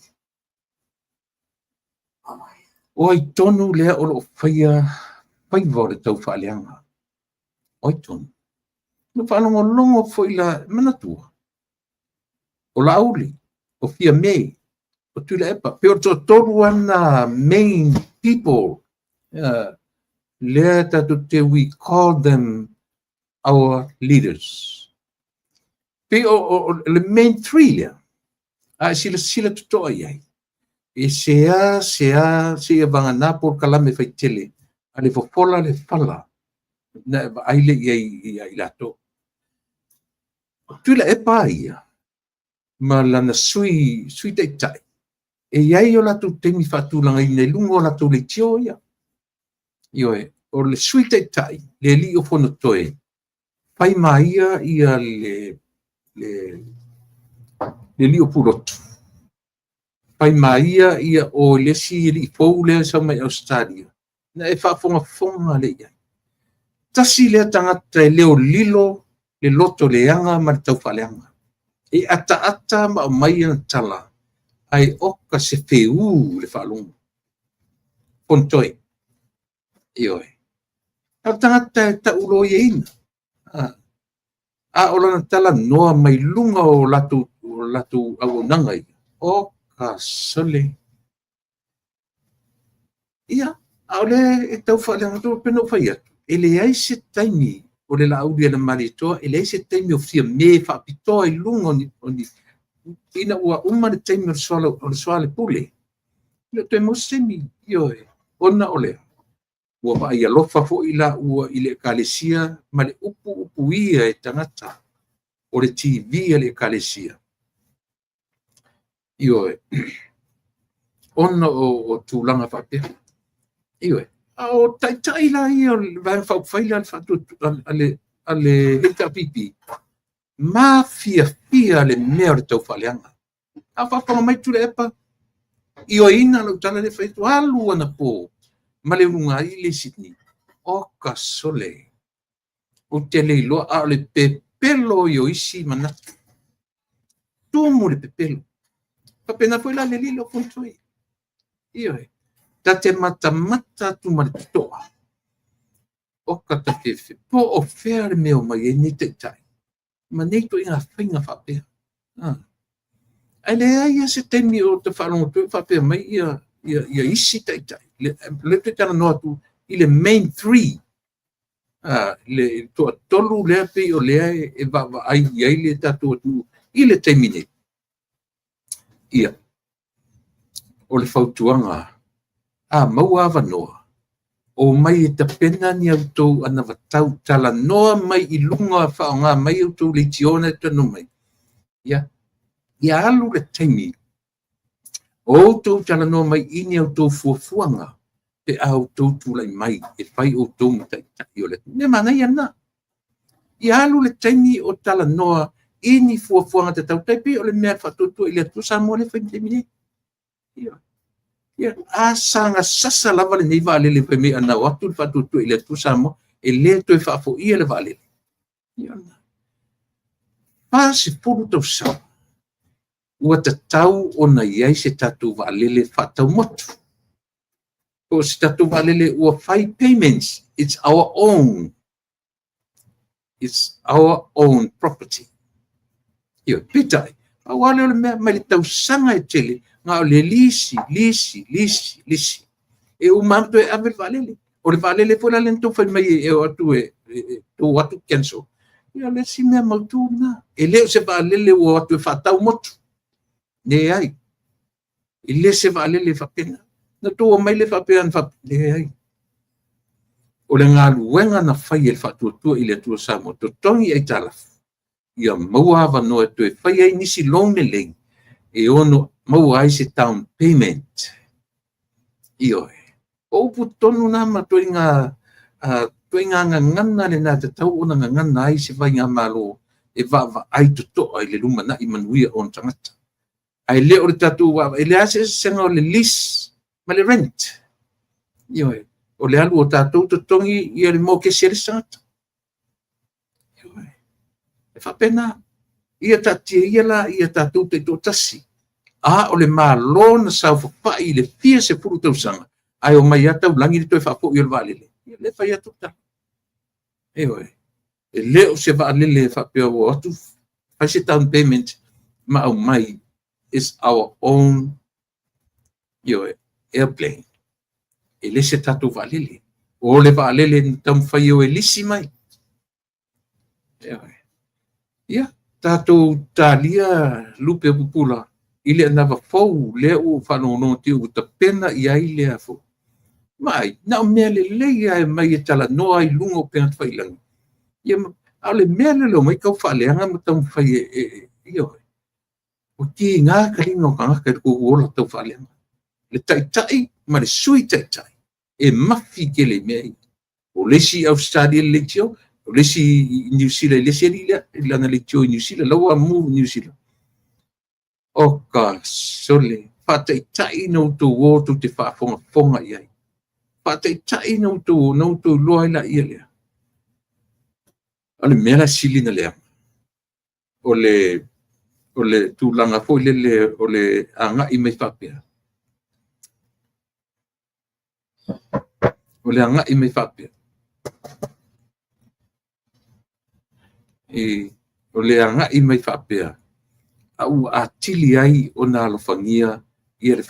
o ai tonu lea o lo o faia faiva o le taufaaleaga. O ai tonu? Na faalogologo foi la, manatua, o Laauli, o Fiame, o Tuilaepa, pei o le toatolu lava na main people lea tatou te, we call them our leaders. Pei o le main three lea, a e silasila totoa i ai, e sea sea seia vagana polokalame faitele a le fofola le fala na e vaai lea i ai ia i latou. O Tuilaepa ia ma lana sui sui taitai, e i ai o latou taimi faatulagaina i luga o latou leitio ia. Ioe, o le sui taitai, le alii o Fonotoe, Fai ma ia ia le alii o Pulotu, fai ma ia ia o le isi alii fou lea e sau mai Ausetalia, na e faafogafoga lea i ai. Tasi lea tagata e le o lilo le loto leaga ma le taufaaleaga. E ataata ma aumai ana tala, ae oka se feū le faalogo. Fonotoe, ioe. O le tagata e tauloiaina, a o lana talanoa mai luga o latou auaunaga ia, oka sole. Ia, a o lea e tau faaleaga atu, pei ona ou fai atu, e leai se taimi o le Laaulialemalietoa, e leai se taimi o Fiame faapitoa i luga o ni ina ua uma le taimi o le soalepule, e le o toe maua se taimi, ioe, ona o le ua vaai alofa foi laua i le Ekalesia ma le upuupuia e tagata o le TV a le Ekalesia, ioe, ona o tulaga faapea. Ioe, a o taitai la ia o le Vaega Faaupufai lea a le HRPP, mafiafia le mea o le taufaaleaga. A o faafofoga mai Tuilaepa, ioeina lau tala lea e fai atu, alu anapo ma le ulugai le Sydney. Oka sole, ou te le iloa, a o le pepelo i o isi manatu. Tumu le pepelo. Faapena foi la le alii lea o Fonotoe. Ioe, ta te matamata atu ma le totoa, oka ta fiafia, po o fea le mea o omai ai nei taitai ma nei ituaiga faiga faapea. Ae leai lava se taimi o ta faalogo atu ai o faapea mai ia isi taitai. Lea ou te talanoa atu i le main three, le toatolu lea pei o lea e vaavaai i ai le tatou atunuu i le taimi nei. Ia, o le fautuaga, a maua avanoa, omai e tapena ni a outou anavatau, talanoa mai i luga, faaaoga mai a outou leitio na e talanoa mai. Ia, ia alu le taimi o outou talanoa mai i ni a outou fuafuaga pe a outou tulai mai e fai outou ma taitai o le atunuu. Mea manaia lena. Ia alu le taimi o talanoa i ni fuafuaga tatau, tai pei o le mea Faatuatua i le Atua Samoa lea e fai i le taimi nei. Ia, ia, a saga sasa lava lenei vaalele fai mai ana o atu le Faatuatua i le Atua Samoa, e le toe faafoia le vaalele. Ia, 40 tausaga ua tatau ona i ai se tatou vaalele faataumotu, po o se tatou vaalele ua fai payments. It's our own. It's our own property. Ia, peitai, pau lava lea o le mea, mai le tausaga e tele, na o le lisi, lisi, lisi, lisi. E uma lava toe ave le vaalele. O le vaalele foi la lea na outou fai mai e o atu e tou o atu cancel. Ia, o le isi mea mautu lena. E le o se vaalele ua o atu e faatau motu. Leai. E le se vaalele faapena. Na outou omai lea faapea, leai. O le galuega na fai e le Faatuatua i le Atua Samoa, totogi aitalafu, ia maua avanoa e toe fai ai nisi loan lelei, e ono maua ai se down payment. Ioe. O upu tonu na ma ituaiga gagana lena e tatau ona gagana ai se faigamalo e vaavaai totoa i le lumanai manuia o ona tagata. Ae le o le tatou vaavaai, e leai se eseesega o le lease ma le rent. Ioe, o le alu o tatou totogi ia le mokesi a le isi tagata. Ioe, e faapena. Ia taatia ia la ia tatou taitoatasi. A o le Malo na saofafai i le fia sefulu tausaga, ae omai lava taulagi le toe faafoi o le vaalele. Ia, lea e fai atu tala. Ioe, e le o se vaalele faapea ua o atu fai se down payment ma aumai. Is our own, ioe, airplane. E le se tatou vaalele. O le vaalele na taumafai e o e lisi mai. Ioe. Ia, tatou talia lupe pupula i le anava fou lea ua faalogologo atu ua tapena i ai lea fou. Vaai, na o mea lelei lava e mai e talanoa i luga o upega tafailagi. Ia, a o le mea lea o le omai tau faaleaga ma taumafai e, ioe, ua tiga taliga o tagata i le tou ola tau faaleaga. Le taitai ma le sui taitai e mafi tele i mea ia. O le isi Ausetalia i le leitio, O le isi i Niu Sila i le isi alii lea, i lana leitio i Niu Sila, la ua move i Niu Sila. O ka sole, faataitai na outou o tou te faafogafoga i ai. Faataitai na outou o, na outou iloa ai laia lea. O le mea la sili ona leaga, o le tulaga foi lele o le agai mai faapea. O le agai mai faapea. O le agai mai faapea, a ua atili ai ona alofagia ia le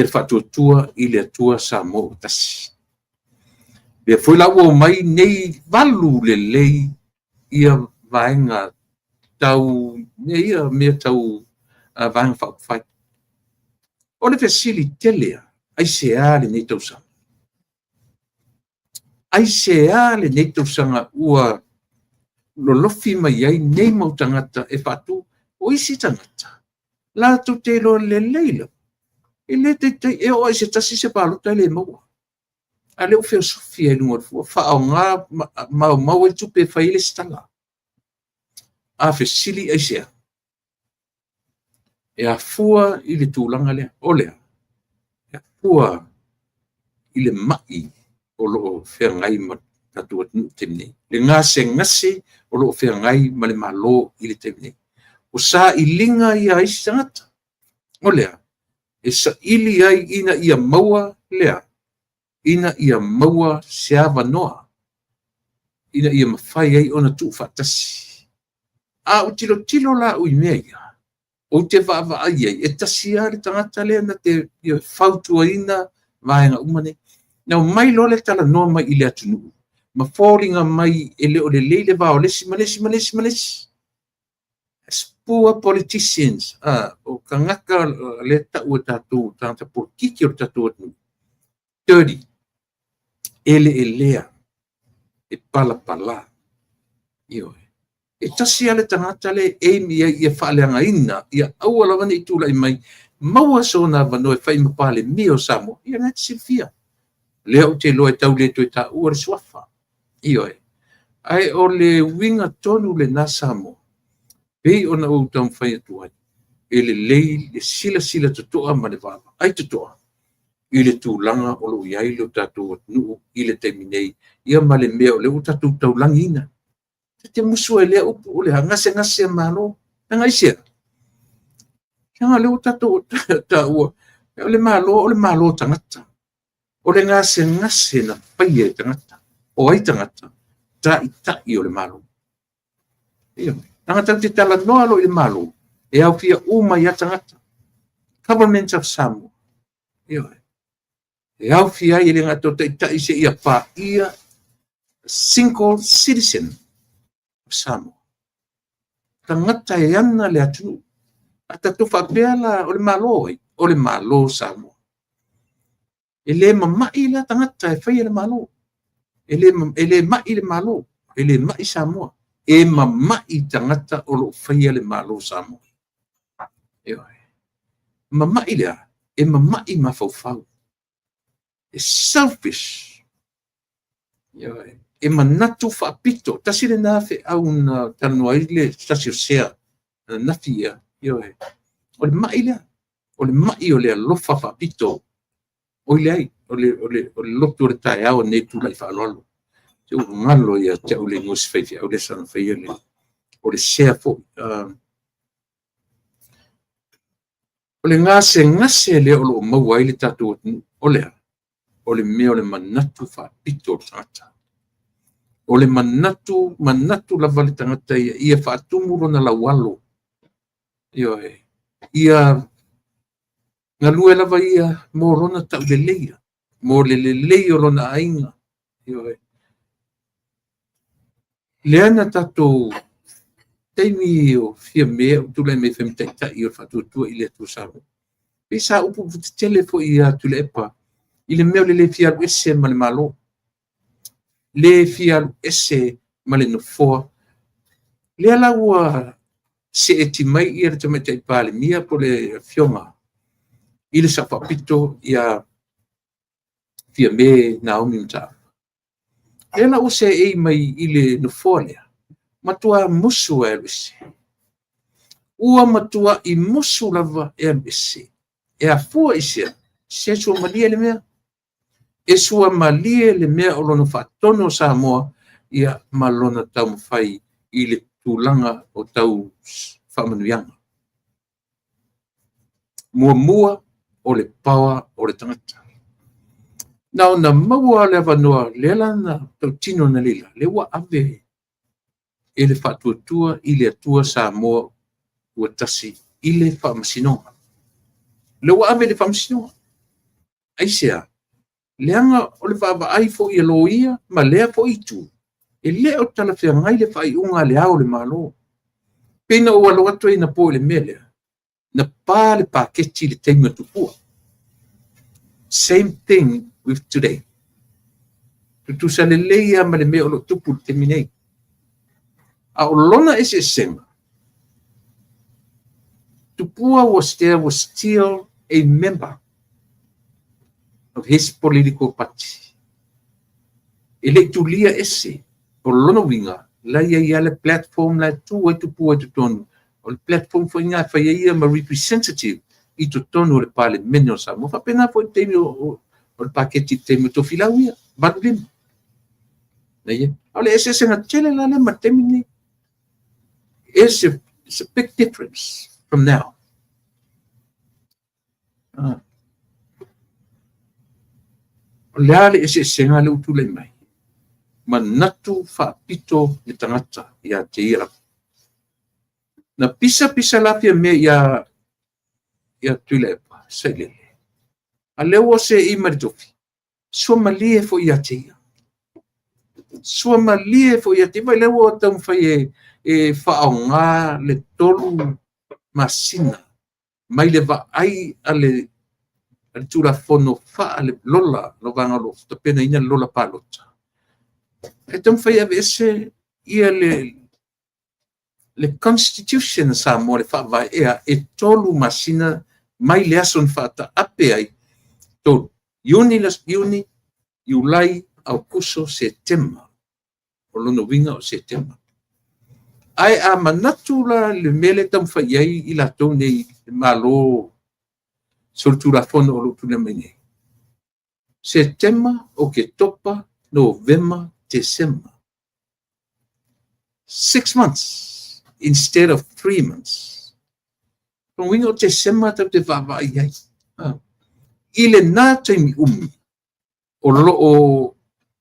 faatuatua i le Atua Samoa ua tasi. Lea foi la ua omai nei valu lelei ia vaega tau mea ia, mea tau Vaega Faaupufai. O le fesili tele lava, aisea lenei tausaga? Aisea lenei tausaga ua lolofi mai ai nei mau tagata e faatu? O isi tagata, latou te iloa lelei lava, e le taitai, e oo lava i se tasi se palota e le maua. A o lea ua feosofi lava i luga o le fua, faaaoga maumau ai tupe e fai ai lesitala. A fesili aisea? E afua i le tulaga lea. O le a? E afua i le mai o lo o feagai ma le tatou atunuu i le taimi nei. Le gasegase o lo o feagai ma le Malo i le taimi nei. O sailiga ia a isi tagata. O le a? E saili ai ina ia maua le a? Ina ia maua se avanoa ina ia mafai ai ona tuufaatasi. A ou tilotilo la au i mea ia, ou te vaavaai i ai, e tasi lava le tagata lea na te fautuaina vaega uma nei. Na omai loa le talanoa mai i le atunuu, ma foliga mai e le o lelei le va o le isi ma le isi ma le isi ma le isi. As poor politicians, o tagata lea tau e tatou tagata polokiki o le tatou atunuu, dirty, eleelea, e palapala. Ioe. E tasi lava le tagata lea e aim i ai ia faaleagaina, ia aua lava ne i tulai mai, maua sona avanoa e fai ma Palemia o Samoa, ia lena e te silafia. Lea ou te iloa e tau le toe taua le suafa. Ioe. Ae o le uiga tonu lena Samoa, pei ona ou taumafai atu ai, e lelei le silasila totoa ma le vaavaai totoa i le tulaga o lo o i ai lo tatou atunuu i le taimi nei, ia ma le mea o lea ua tatou taulagiina. E te musu ai lea upu o le gasegase a Malo. Leaga aisea? Leaga o lea ua tatou taua, o le Malo o le Malo o tagata. O le gasegase na faia e tagata. O ai tagata? Taitai o le Malo. Leaga tatou te talanoa loa i le Malo, e aofia uma ai lava tagata. Government of Samoa. Ioe. E aofia ai e le gata o taitai seia paia single citizen of Samoa. Tagata e ana le atunuu. A tatou faapea la, o le Malo ai, o le Malo o Samoa. E le mamai la tagata e faia le Malo. E le mai le Malo, e le mai Samoa. E mamai tagata o lo o faia le Malo o Samoa. Ioe. Mamai lea, e mamai mafaufau. E selfish. Ioe. E manatu faapito. Tasi lena feau na talanoa ai le tasi o sea nafi ia. Ioe. O le mai lea. O le mai o le alofa faapito. Oi leai, o le lotu o le taeao nei tulai faaaloalo. Se ua galo ia te au le igoa o si faifeau lea sa faia le, o le sea foi. O le gasegase lea o lo o maua ai le tatou atunuu, o le a? O le mea o le manatu faapito o le tagata. O le manatu, manatu lava le tagata ia, ia faatumu lona laualo. Ioe. Ia galue lava ia mo lona tauleleia, mo le lelei o lona aiga. Ioe. Lea na tatou taimi o Fiame o tulai mai fai ma taitai o le Faatuatua i le Atua Samoa. Pei sa upu tetele foi ia Tuilaepa i le mea o le le fia alu ese ma le Malo, le fia alu ese ma le nofoa. Lea la ua seeti mai ia le Tamaitai Palemia po o le Afioga i le Sao Faapito ia Fiame Naomi Mataafa. Lea la ua seei mai i le nofoa lea, matua musu e alu ese. Ua matuai musu lava e alu ese. E afua i se a? Se suamalie le mea. E suamalie le mea o lona faatonu o Samoa, ia ma lona taumafai i le tulaga o tau faamanuiaga. Muamua o le power o le tagata. Na ona maua le avanoa lea la na tautino na leila, lea ua ave e le Faatuatua i le Atua Samoa ua tasi i le Faamasinoga. Lea ua ave i le Faamasinoga. Aisea? Leaga o le vaavaai foi a loia ma lea foi itu, e le o talafeagai le faaiuga a le Ao o le Malo. Pei na ou alo atu ai anapo i le mea lea, na pa le paketi i le taimi o Tupua. Same thing with today. Tutusa lelei lava ma le mea o lo o tupu i le taimi nei. A o lona eseesega, Tupua was there was still a member of his political party. E le i tulia ese. O lona uiga, la i ai lava le platform la e tu ai Tupua i totonu. O le platform foi lena e fai ai ia ma representative i totonu o le Palemene o Samoa. Faapena foi i le taimi o le paketi i le taimi o Tofilau ia, 85. A o le eseesega tele la lea ma le taimi lenei. It's a big difference from now. O le a le eseesega lea ua tulai mai? Manatu faapito le tagata ia te ia lava. Na pisa pisa la Fiame ia Tuilaepa, sailele. A lea ua seei mai le tofi, suamalie foi ia te ia. Suamalie foi ia te ia. Vai lea ua taumafai e faaaoga le 3 masina mai le vaai a le Tulafono faale-lola, le vaega o lo o tapenaina le lola palota. E taumafai e aveese ia le Constitution a Samoa, le faavae ea, e 3 masina mai le aso na faataape ai, 3, Iuni, Iuni, Iulai, Aokuso, Setema. O lona uiga o Setema. Ae a manatu la le mea lea e taumafai i ai i latou nei, le Malo solitulafono o lo o tulai mai nei, Setema, Oketopa, Novema, Tesema. 6 months instead of 3 months. O lona uiga o Tesema tatou te vaavaai ai. I lena taimi umi, o lo o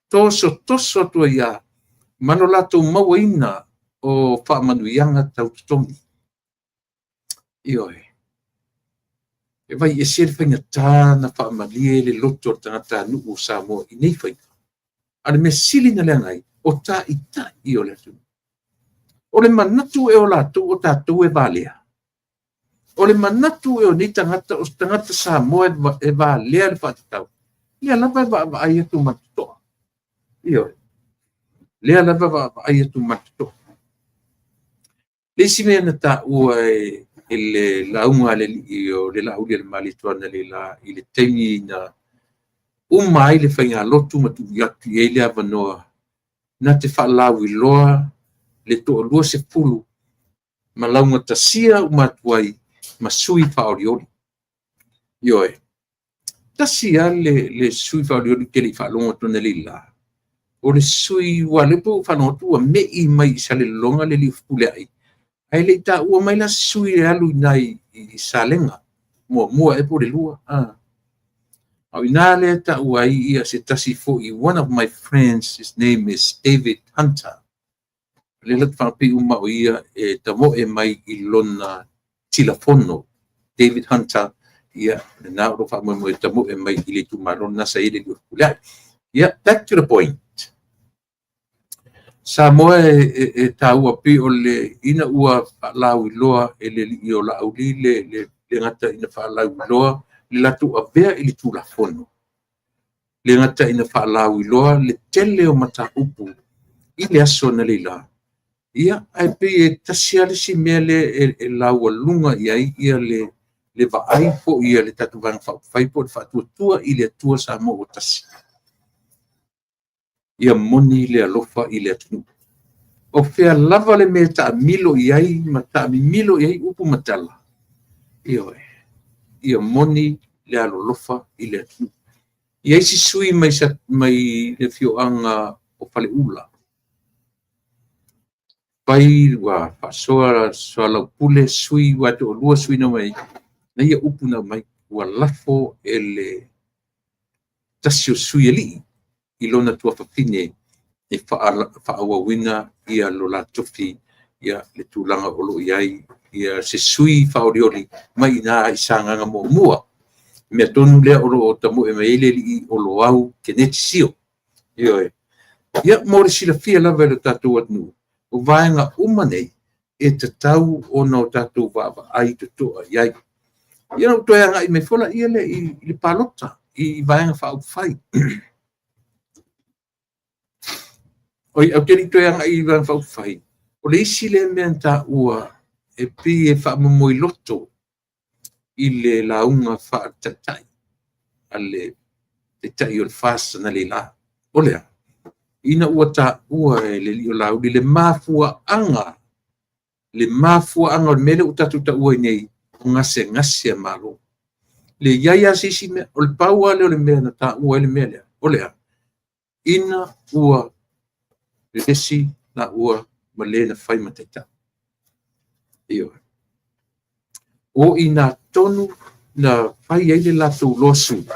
tosotoso atu ai lava ma lo latou mauaina o faamanuiaga tau totogi. Ioe. E vai ese le faigata na faamalie le loto o le tagatanuu o Samoa i nei faiga. A le mea sili na leaga ai, o taitai o le atunuu. O le manatu e o latou o tatou e valea. O le manatu e o nei tagata, o tagata Samoa e valea le faatatau. Lea lava e vaavaai atu ma le totoa. Ioe. Lea lava e vaavaai atu ma le totoa. Le isi mea na taua e le lauga a le alii o le Laaulialemalietoa analeila i le taimi na uma ai le faigalotu ma tuu atu i ai le avanoa na te faalauiloa le 20 ma laugatasia uma atu ai ma sui faaolioli. Ioe. Tasi lava le sui faaolioli ou te le i faalogo atu analeila. O le sui ua lea po ua faalogo atu ua mei mai i Salelologa le alii o Fepuleai, ae le i taua mai la se sui e alu i ina i Salega, muamua ea po o le lua. A o ina lea taua ai ia se tasi foi, one of my friends, his name is David Hunter. Lea la te faapei uma o ia e tamoe mai i lona tilafono. David Hunter, ia, lena o lo faamoemoe e tamoe mai i le itumalo lena sa i ai le alii o Fepuleai. Ia, back to the point. Samoa e taua pei o le ina ua faalauiloa e le alii o Laauli le gata ina faalauiloa le latou avea i le Tulafono, le gata ina faalauiloa le tele o mataupu i le aso analeila, ia, ae pei e tasi lava le isi mea lea e laualuga i ai ia le vaai foi a le tatou Vaega Faaupufai po o le Faatuatua i le Atua Samoa ua tasi. Ia moni le alofa i le atunuu. O fea lava le mea e taamilo i ai ma taamimilo i ai upu ma tala, ioe, ia moni le alolofa i le atunuu. E i ai si sui mai, mai le afioaga o Faleula, fai ua faasoa soalaupule sui ua toalua sui na mai, na ia upu na aumai, ua lafo e le tasi o sui alii i lona tuafafine e faaauauina ia lo la tofi ia le tulaga o lo o i ai ia se sui faaolioli mai ina i Sagaga 1. Mea tonu lea o lo o tamoe mai ai le alii o Loau Keneti Sio. Ioe. Ia, mo le silafia lava e le tatou atunuu, o vaega uma nei e tatau ona o tatou vaavaai totoa i ai. Ia, ou toe agai mai foi lea i le palota i Vaega Faaupufai. Oi, ae ou te le i toe agai i Vaega Faaupufai, o le isi lea mea na taua e pei e faamomoiloto i le lauga faale-taitai a le taitai o le FAST analeila, o le a? Ina ua taua e le alii o Laauli le mafuaaga o le mea lea ua tatou taua ai nei, o gasegase a Malo. E leai lava se isi mea, o le pau lava lea o le mea na taua ai le mea lea, o le a? Ina ua vevesi laua ma le na fai ma taitai. Ioe. O i ina tonu na fai ai le latou lawsuit,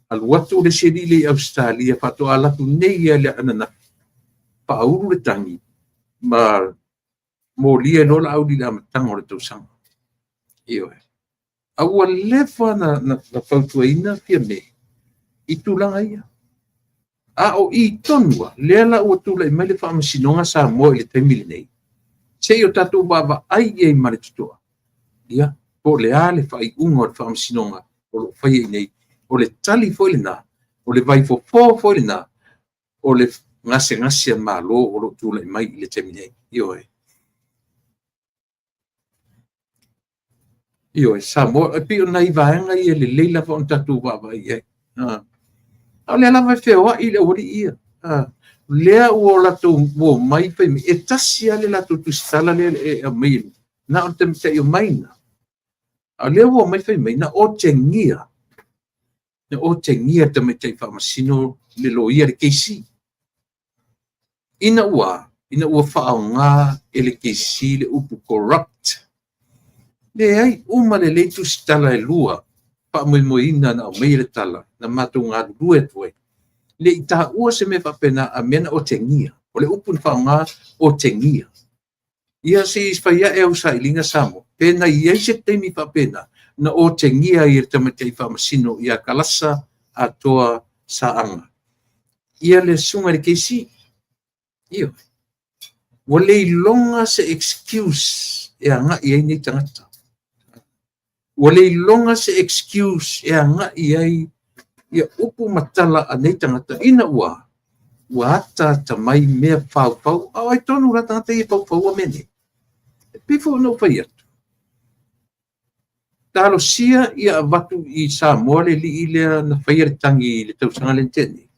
alu atu le isi alii lea i Ausetalia faatoa alu atu nei lava i le ananafi, faaulu le tagi ma molia loa Laauli i le amataga o le tausaga. Ioe. A ua leva na fautuaina Fiame i tulaga ia. A o i tonu lava, lea la ua tulai mai le Faamasinoga Samoa i le taimi lenei, se i o tatou vaavaai i ai ma le totoa, ia, po o le a le faaiuga o le Faamasinoga o lo o faia i inei. O le tali foi lena, o le vaifofo foi lena, o le gasegase a Malo o lo o tulai mai i le taimi nei. Ioe. Ioe, Samoa, e pei o nai vaega ia e lelei lava ona tatou vaavaai i ai. A o lea lava e feoai le aualii ia. O lea ua latou omai fai mai, e tasi lava le latou tusitala lea e aumai, na o le tamaitai o Maina. A o lea ua omai fai mai, na otegia le tamaitai faamasino le loia le KC. Ina ua faaaoga e le KC le upu corrupt. Leai uma lelei tusitala e lua faamoemoeina na aumai le tala na matou galulue atu ai. Le i taua se mea faapena a mea na otegia. O le upu na faaaoga, otegia. Ia se i fai ae au sailiga Samoa, pe na i ai se taimi faapena na otegia ai e le tamaitai faamasino ia Kalasa Atoa Saaga ia le susuga i le KC. Ioe. Ua le iloga se excuse e agai ai nei tagata. Ua le iloga se excuse e agai ai ia upu ma tala a nei tagata ina ua ataata mai mea faufau. A o ai tonu la tagata ia e faufaua mea nei? E pei foi ona ou fai atu, talosia ia avatu i Samoa le alii lea na faia le tagi i le tausaga lea na tea nei,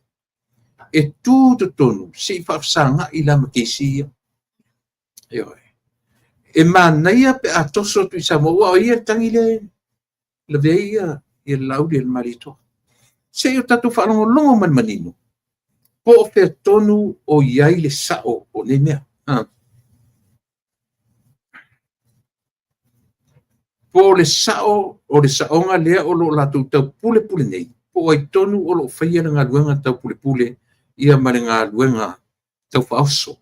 e tu totonu se i faafesagai la ma KC ia. Ioe. E manaia pe a toso atu i Samoa, ua o ia le tagi lea lavea ai ia le Laauli e le Malietoa. Se i o tatou faalogologo ma le manino, po o fea tonu o i ai le sao o nei mea. Po o le sao o le saoga lea o lo o latou taupulepule nei, po o ai tonu o lo o faia le galuega taupulepule ia ma le galuega taufaaoso.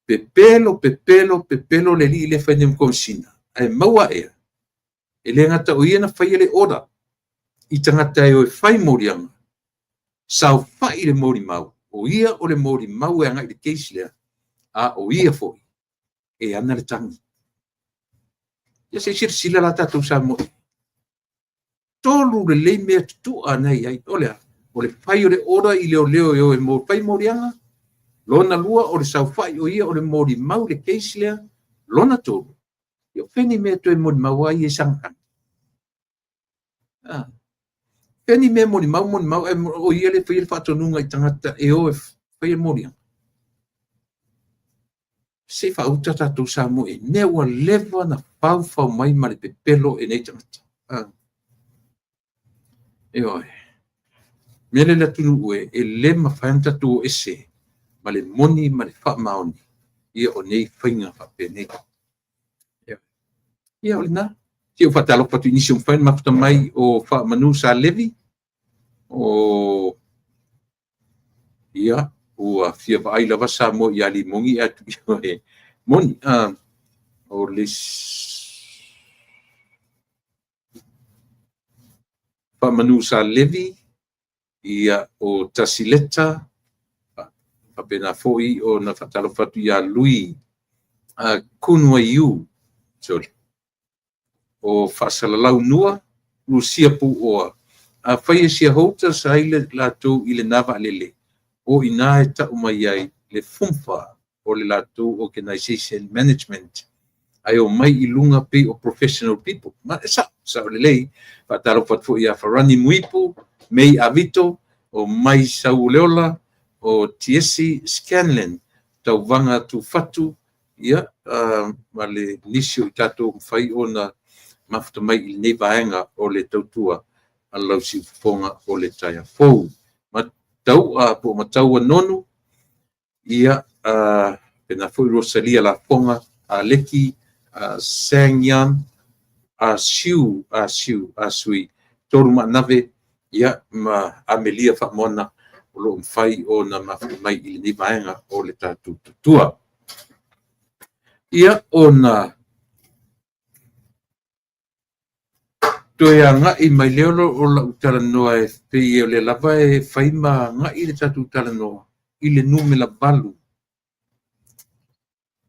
Pepelo, pepelo, pepelo le alii lea fai nei ma Komesina, ae maua ea, e le gata o ia na faia le order i tagata e o e fai moliaga, saofai le molimau, o ia o le molimau e agai i le case lea, a o ia foi e ana le tagi. Ia se i silasila la tatou Samoa. Tolu lelei mea tutua na i ai. O le a? O le fai o le order i leoleo e o e mo fai moliaga. Lona lua, o le saofai o ia o le molimau le case lea. Lona tolu, ia o fea ni mea toe molimau ai ia i sagatagi. Pea ni mea molimau, molimau, ae o ia lea e faia le faatonuga i tagata e o e faia moliaga. Se i faauta tatou Samoa i mea ua leva ona faufau mai ma le pepelo e nei tagata. Ioe. Mea lea le atunuu e le mafai ona tatou o ese ma le moni ma le faamaoni ia o nei faiga faapenei. Ia o lena. Se i ou faatalofa atu i nisi o mafai ona mafuta mai o Faamanu Sa Levi, o ia ua fia vaai lava Samoa ia Limogi e atu e moni. O le Faamanu Sa Levi, ia o Tasileta, faapena foi ona faatalofa atu ia Lui Kunuaiu, sorry, o Faasalalau Nua, Lucia Puoa. Afai e shareholders ai le latou i lena vaalele, o i ina e tau mai ai le FUMFA o le latou organization management, ae o mai i luga pei o professional people. Ma e sao, sao lelei. Faatalofa atu foi ia Farani Muipu, Mei Avito, o Mai Sauleola, o Tiesi Scanlon, Tauvaga Tufatu, ia, ma le nisi o i tatou mafai ona mafuta mai i lenei vaega o le tautua a lau siufofoga o le taeao fou. Matau'a po o Mataua Nonu, ia, pena foi Rosalia Lafoga, Aleki Sangyan, Asiu, Asiu, Asui, Toru Maanave, ia, ma Amelia Faamoana, o lo o mafai ona mafuta mai i lenei vaega o le tatou tautua. Ia, ona toe agai mai lea o lau talanoa e pei o lea lava e fai ma agai le tatou talanoa i le numera 8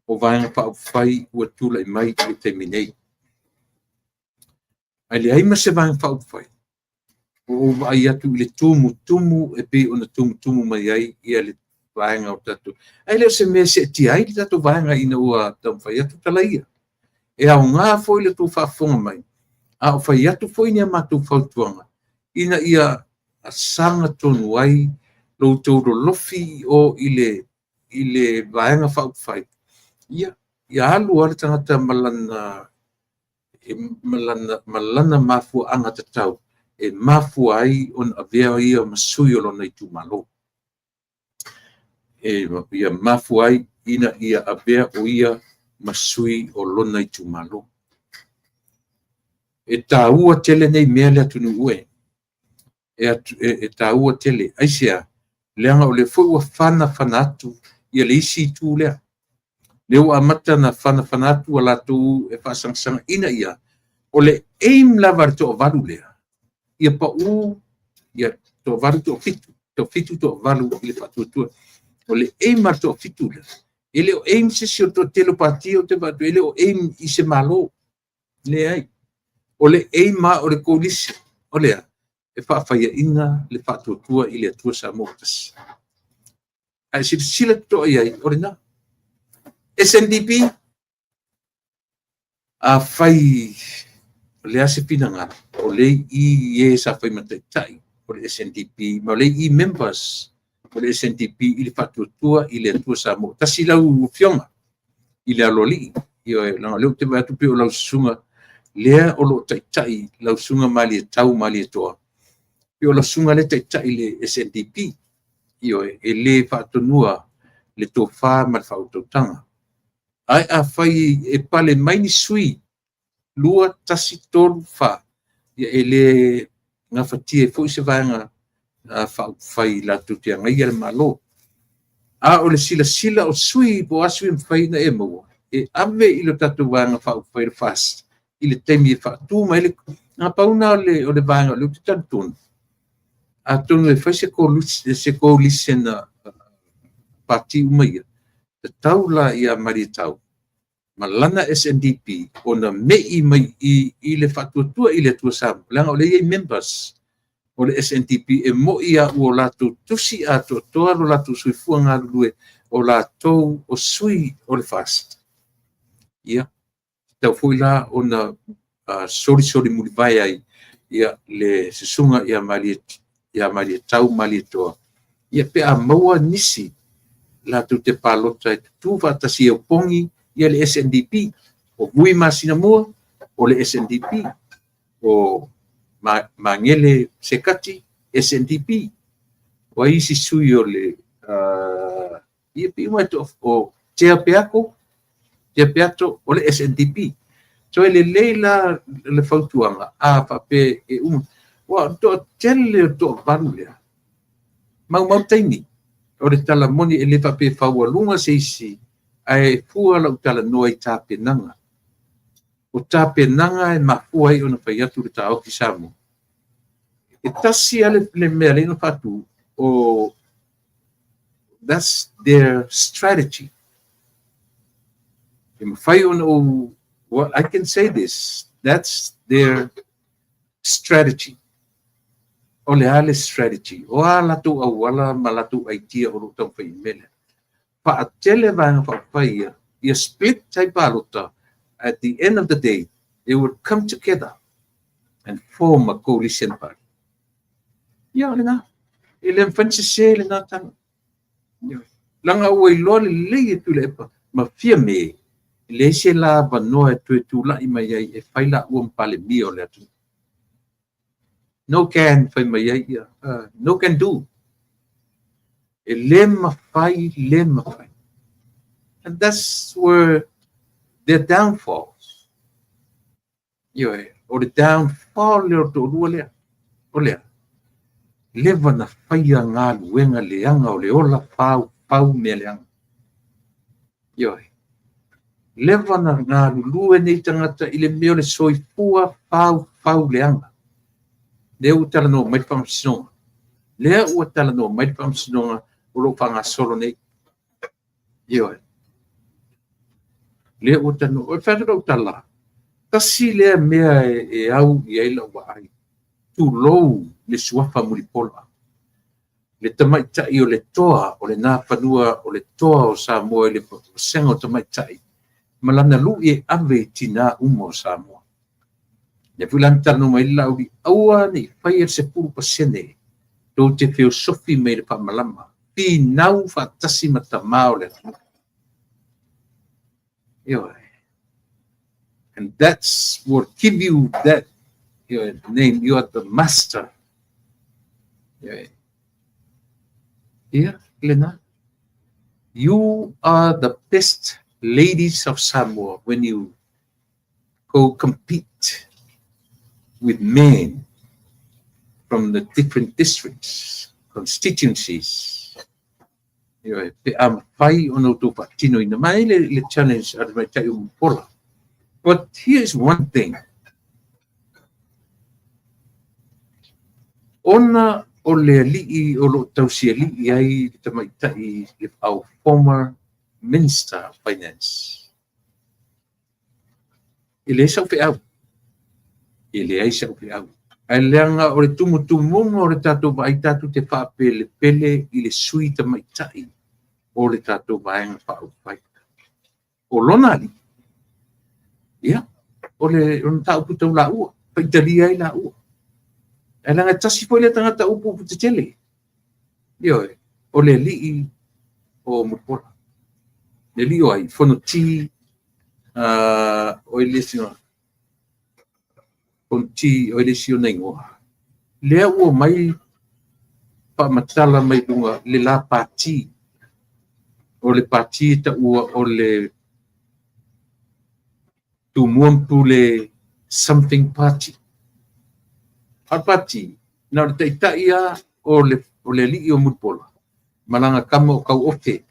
o Vaega Faaupufai ua tulai mai i le taimi nei. Ae leai ma se Vaega Faaupufai o ou vaai atu i le tumutumu e pei ona tumutumu mai ai ia le vaega o tatou. Ae le o se mea e seetia ai le tatou vaega ina ua taumafai atu tala ia. E aoga foi le tou faafofoga mai, a o fai atu foi ni a matou fautuaga ina ia sagatonu ai lo outou lolofi o i le Vaega Faaupufai, ia alu lava le tagata ma lana mafuaaga tatau e mafua ai ona avea ia ma sui o lona itumalo. E ia mafua ai ina ia avea o ia ma sui o lona itumalo. E taua tele nei mea le atunuu e. E taua tele. Aisea? Leaga o lea foi ua fanafana atu ia le isi itu lea. Lea ua amata na fanafana atu a latou e faasagasagaina ina ia. O le aim lava a le toavalu lea, ia pau ia toavalu, toafitu, toafitu, toavalu i le faatuatua. O le aim a le toafitu lea, e le o aim se isi o le toatele o pati o te vaai, e le o aim i se Malo. Leai. O le aim a o le coalition, o lea, e faafaiaina le faatuatua i le Atua Samoa tasi. Ae silasila totoa i ai, o lena. SNDP, afai o le a se finagalo, o le i e sa fai ma taitai o le SNDP, ma o le i members o le SNDP i le faatuatua i le Atua Samoa. Tasi lau afioga i le aloalii, ioe, leaga o lea ou te vaai atu pei o lau susuga lea o lo o taitai lau susuga Malietau Malietoa, pei o lau susuga lea e taitai i le SNDP, ioe, e le faatonua le tofa ma le faautautaga. Ae afai e pale mai ni sui 2, 1, 3, 4, ia e le gafatia foi se Vaega Faaupufai latou te agaia le Malo. A o le silasila o sui po o a sui e mafai ona e maua, e ave i le tatou Vaega Faaupufai le FAST i le taimi e faatu mai le na pau na o le vaega o lea ou te talitonu. Atonu e fai se coalition a pati uma ia, tatau la ia Malietau ma lana SNDP ona mei mai i le faatuatua i le Atua Samoa, leaga o lea e i ai members o le SNDP e moi a ua latou tusi atoatoa lo latou soifua galulue o latou o sui o le FAST. Ia, tatau foi la ona solisoli mulivae ai ia le susuga ia Malietau Malietoa, ia pe a maua nisi latou te palota e tutu faatasi e opogi ia le SNDP. O Vui Masinamua o le SNDP, o Magele Sekati SNDP, o ai isi sui o le ia pe uma o Tea Peato, Tea Peato o le SNDP. So e lelei la le fautuaga a faapea e uma, ua toatele o toavalu lea maumau taimi. O le tala moni e le faapea e faualuga se isi, ae fua lau talanoa i tapenaga. O tapenaga e mafua ai ona fai atu le taofi Samoa. E tasi lava le mea lea na faatu, o that's their strategy. E mafai ona ou, well, I can say this, that's their strategy. O le a le strategy? O a latou auala ma latou idea o lo o taumafai i mea lea. Faatele vaega faaupufai ia, ia split ai palota. At the end of the day, they will come together and form a coalition party. Ia, o lena. E le mafai ona sese lena tala. Leaga ua iloa lelei e Tuilaepa ma Fiame, e leai se la avanoa e toe tulai mai ai e fai laua ma Palemia o le atunuu. No can fai mai ai ia, no can do. E le mafai, le mafai. And that's where their downfalls. Ioe, o le downfall lea o le toalua lea. O lea, leva na faia galuega leaga o le ola faufau mea leaga. Ioe, leva na galulue nei tagata i le mea o le soifua faufau leaga. Lea ua talanoa mai le Faamasinoga. Lea ua talanoa mai le Faamasinoga o lo o faagasolo nei. Ioe. Lea ua talanoa. O le fai atu lau tala, tasi lea mea e au i ai lau vaai, tulou le suafa Mulipola, le tamaitai o le toa o lena fanua o le toa o Samoa i le vasega o tamaitai, ma lana lui e ave i tina uma o Samoa. Lea foi la na talanoa mai le Laauli, aua ne i faia le 10% tou te feosofi mai le faamalama, finau faatasi ma tama o le atunuu. Ioe. And that's what give you that name. You are the master. Ioe. Ia, lena. You are the best ladies of Samoa when you go compete with men from the different districts, constituencies. Ioe, pe a mafai ona outou faatinoina mai le challenge a le tamaitai o Mulipola. But here is one thing. Ona o le alii o lo o tausialii ai le tamaitai, our former Minister of Finance. E leai sau feau. E leai sau feau. Ae leaga o le tumutumuga o le tatou vaai tatou te faapelepele i le sui tamaitai o le tatou vaega faaupufai. O lona alii, ia, o le mataupu tau laua, faitalia ai laua. Ae leaga e tasi foi lea tagata upu upu tetele. Ioe, o le alii o Mulipola. Le alii o ai, Fonoti, o le isi Fonoti, o le isi ona igoa. Lea ua mai faamatala mai luga le la pati. O le pati e taua o le Tumua ma Pule something party. A o le pati, na o le taitai lava o le alii o Mulipola ma lana kama o Kauofe,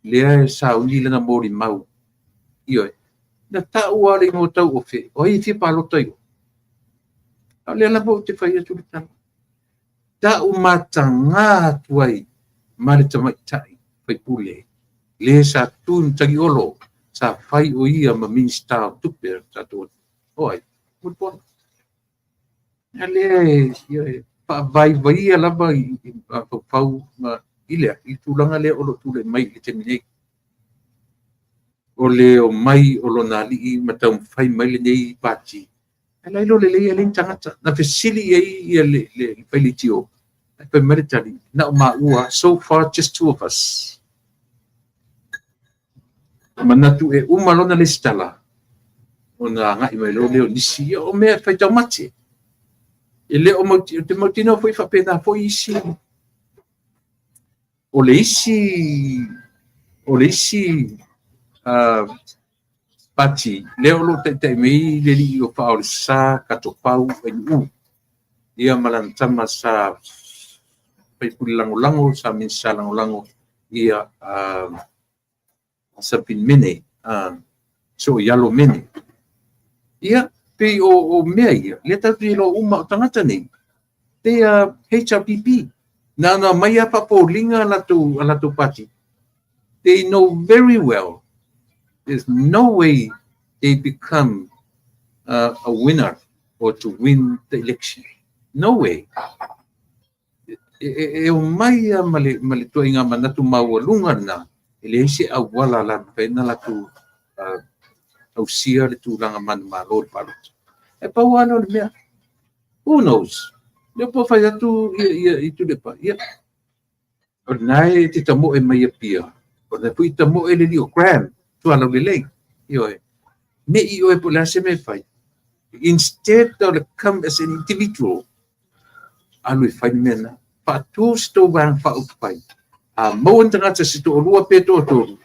lea e sauni lana molimau. Ioe, na taua le igoa o Tauofe, o ai e fia palota i o? A o lea lava ou te fai atu le tala. Tau mataga atu ai ma le tamaitai faipule, le sa tu i Matagiolo, sa fai o ia ma Minista o Tupe o le tatou o ai, Mulipola. A lea e faavaivaia lava i mafaufau ma i le tulaga lea o lo o tulai mai i le taimi nei. O le omai o lona alii ma taumafai mai lenei pati Ae la iloa lelei e leai ni tagata. Na fesili i ai ia le failitio, ae fai mai le tali, na o maua, so far just two of us. Manatu e uma lona lesitala, ona agai mai loa lea o nisi, ia o mea e fai taumate. E le o mauti, ou te mautinoa foi faapena foi isi O le isi o le isi pati lea o lo o taitai mai le alii o Faaolesa Katopau Ainuu ia ma lana tama sa faipule lagolago, sa Minisita Lagolago ia Sapini Mene, Sooialo Mene. Ia, pei o mea ia, lea tatou te iloa uma, o tagata nei, they are HRPP. Na ona aumai lava faapoliga a latou pati. They know very well there's no way they become a winner or to win the election. No way. E omai lava ma le ituaiga manatu maualuga lena, e leai se auala o le a mafai ona latou ausia le tulaga manumalo i le palota. E pau lava lea o le mea. Who knows? Lea po fai atu ia Tuilaepa, ia, o lena e te tamoe mai Apia, o lena foi e tamoe le alii o Graham, Tualaulelei. Ioe. Ne i oe po o le a se mea e fai. Instead o le come as an individual, alu e fai le mea lena. Faatu se tou vaega faaupufai. A maua ni tagata se toalua pe toatolu,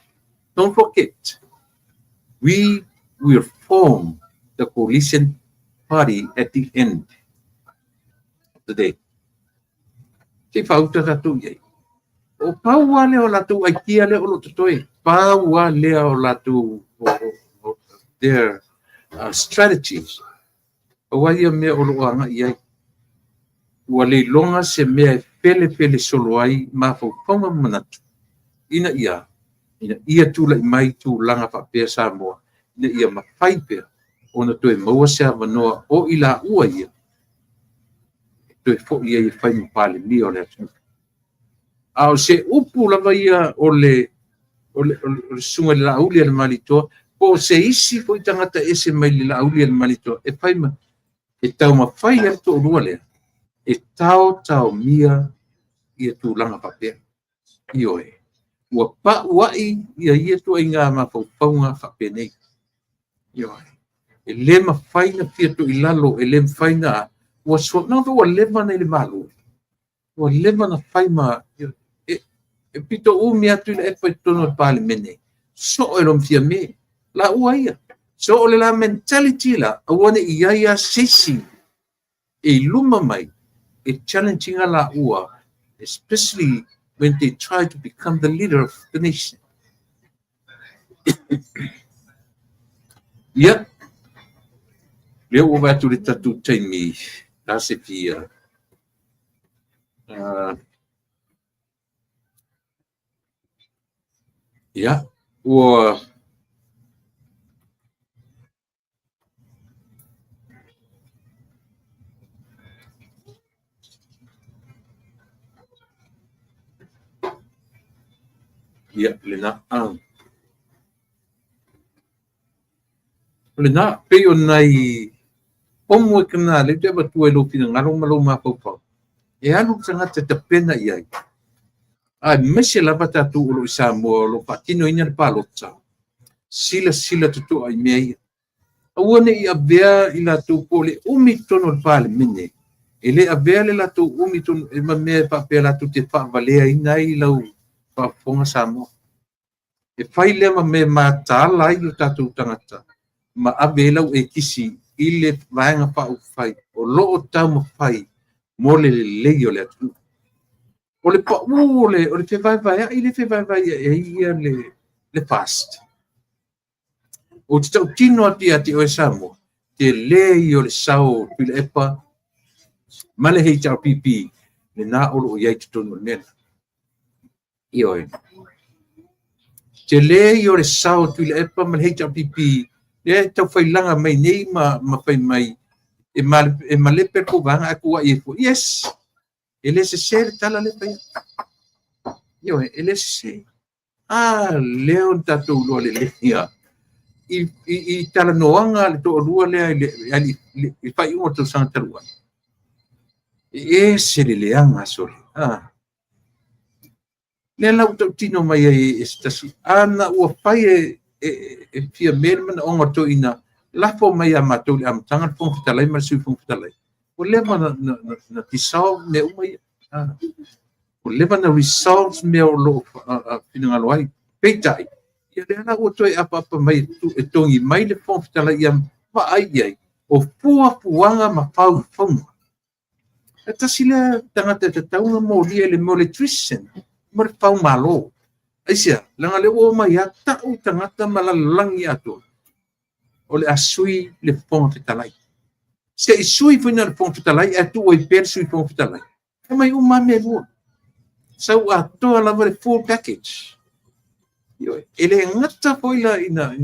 don't forget, we will form the coalition party at the end of the day. Se i faauta tatou i ai. O pau lava lea o latou idea lea o lo o totoe. Pau lava lea o latou their strategies. Aua ia mea o lo o agai i ai. Ua le iloga se mea e felefele solo ai mafaufauga ma manatu, ina ia, ina ia tulai mai tulaga faapea Samoa, ina ia mafai pea ona toe maua se avanoa o i laua ia e toe foi ai e fai ma Palemia o le atunuu. A o se upu lava ia o le o le, o le, o le susuga i le Laauli a le Malietoa, po o se isi foi tagata ese mai le Laauli a le Malietoa, e fai ma, e taumafai ai le toalua lea, e taotaomia ia tulaga faapea. Ioe, ua pauai ia ia ituaiga mafaufauga faapenei. Ioe, e le mafai na fia toilalo, e le mafai na, ua sua, na ua leva na i le Malo. Ua leva na fai ma e pito umi atu i le epa i totonu o le Palemene. Soo e lom fia me. La ua ia. So o le la mentality la, aua ne i ai a se isi e i luma mai e challenge ina la ua, especially when they try to become the leader of the nation. Ia, lea ua vaai atu le tatou taimi, ta se fia. Ia, ua Ia, lena. O lena, pei o nai homework na lea ou te avatua i lou finagalo ma lou mafaufau, e alu le tagata e tapena i ai. Aemaise lava tatou o lo o i Samoa o lo o faatinoina le palota, silasila totoa i mea ia. Aua ne i avea i latou po o le umi i totonu o le Palemene, e le avea le latou umi i totonu ma mea e faapea latou te faavaleaina ai lau faafofoga Samoa. E fai lea ma mea e mataala ai o tatou tagata ma ave ai lau ekisi i le Vaega Faaupufai o lo o taumafai mo le lelei o le atunuu. O le paū o le fevaevaea'i lea e fevaevaea'i ai ia le FAST. Ou te tautino atu ia te oe Samoa, tele ia o le sao o Tuilaepa ma le HRPP lena o lo o i ai i totonu o le mea lena. Ioe. Tele ia o le sao o Tuilaepa ma le HRPP lea e taufailaga mai nei ma fai mai e malepe le tou vaega ae tuuai ai fua. Yes! E le sese le tala lea e fai atu. Ioe, e le sese. A lea o tatou iloa lelei ia. I talanoaga a le toalua lea i le faaiuga o le tausaga talu ai, e ese le leaga, sole. Lea la ua tautino mai ai e se tasi, ana ua fai e Fiame le manaoga o le toeaina, lafo mai ia matou i le amataga le Fofoga Fetalai ma le Sui Fofoga Fetalai, ua leva na dissolve mea uma ia. Ua leva na resolve mea o lo o finagalo ai. Peitai, ia lea la ua toe apaapa mai e togi mai le Fofoga Fetalai ia vaai i ai, o fuafuaga ma faufauga. E tasi lea tagata e tatau ona molia i le mea o le treason, mo le faumalo. Aisea? Leaga o lea ua omai lava tau tagata ma lalolagi atoa, o le a sui le Fofoga Fetalai. Se i sui foi na le Fofoga Fetalai ae tuu ai pea le Sui Fofoga Fetalai. Aumai uma lava mea e lua. Sau atoa lava le full package. E le gata foi la ina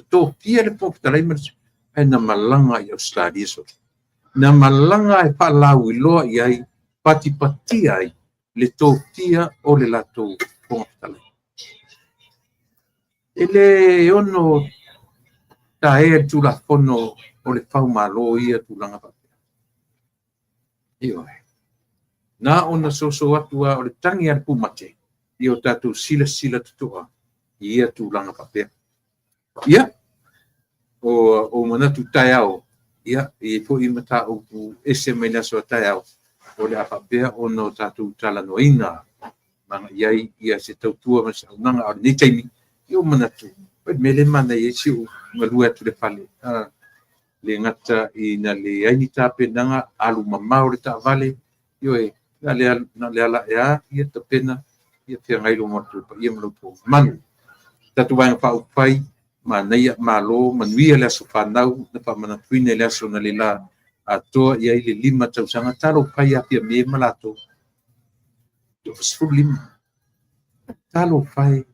tofia le Fofoga Fetalai ma le Sui, ae na malaga i Australia sole. Na malaga e faalauiloa i ai, patipatia ai le tofia o le latou Fofoga Fetalai. E le ono taea le Tulafono o le faumalo ia tulaga faapea. Ioe. Na ona soso atu lava o le tagi a le pumate ia o tatou silasila totoa i ia tulaga faapea. Ia, o manatu taeao, ia, e i ai foi mataupu ese mai le aso a taeao, o le a faapea ona o tatou talanoaina ma i ai ia se tautua ma se auaunaga. A o lenei taimi, ia ua manatu, o le mea lea e manaia ai si ou galue atu i le fale. Le gata ina leai ni tapenaga, alu mamao le taavale, ioe, na o le ala ae lava, ia tapena, ia feagai loa ma le paia ma lo outou mamalu. Tatou Vaega Faaupufai, manaia, malo, manuia le aso fanau, na faamanatuina i le aso na le atoa i ai le 5 tausaga. Talofa e ia Fiame ma latou, 15. Talofa e,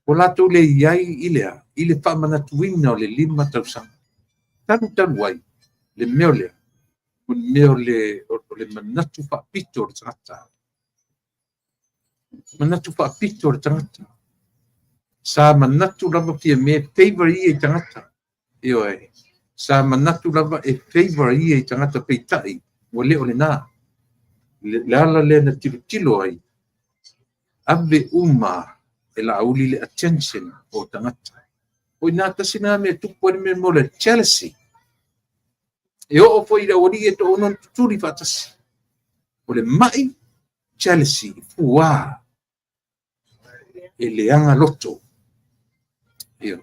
ua latou le i ai i le a, i le faamanatuina o le 5 tausaga. Talu talu ai, le mea lea, o le mea o le manatu faapito o le tagata. Manatu faapito o le tagata. Sa manatu lava Fiame favor ia i tagata. Ioe. Sa manatu lava e favor ia i tagata, peitai, ua le o lena. Le ala lea na tilotilo ai, ave uma e Laauli le attention o tagata. O ina tasi na mea tupu ai le mea mo le jealousy. E oo foi i le aualii e toaono na tutuli faatasi. O le mai jealousy, fuā, e leaga loto. Ioe.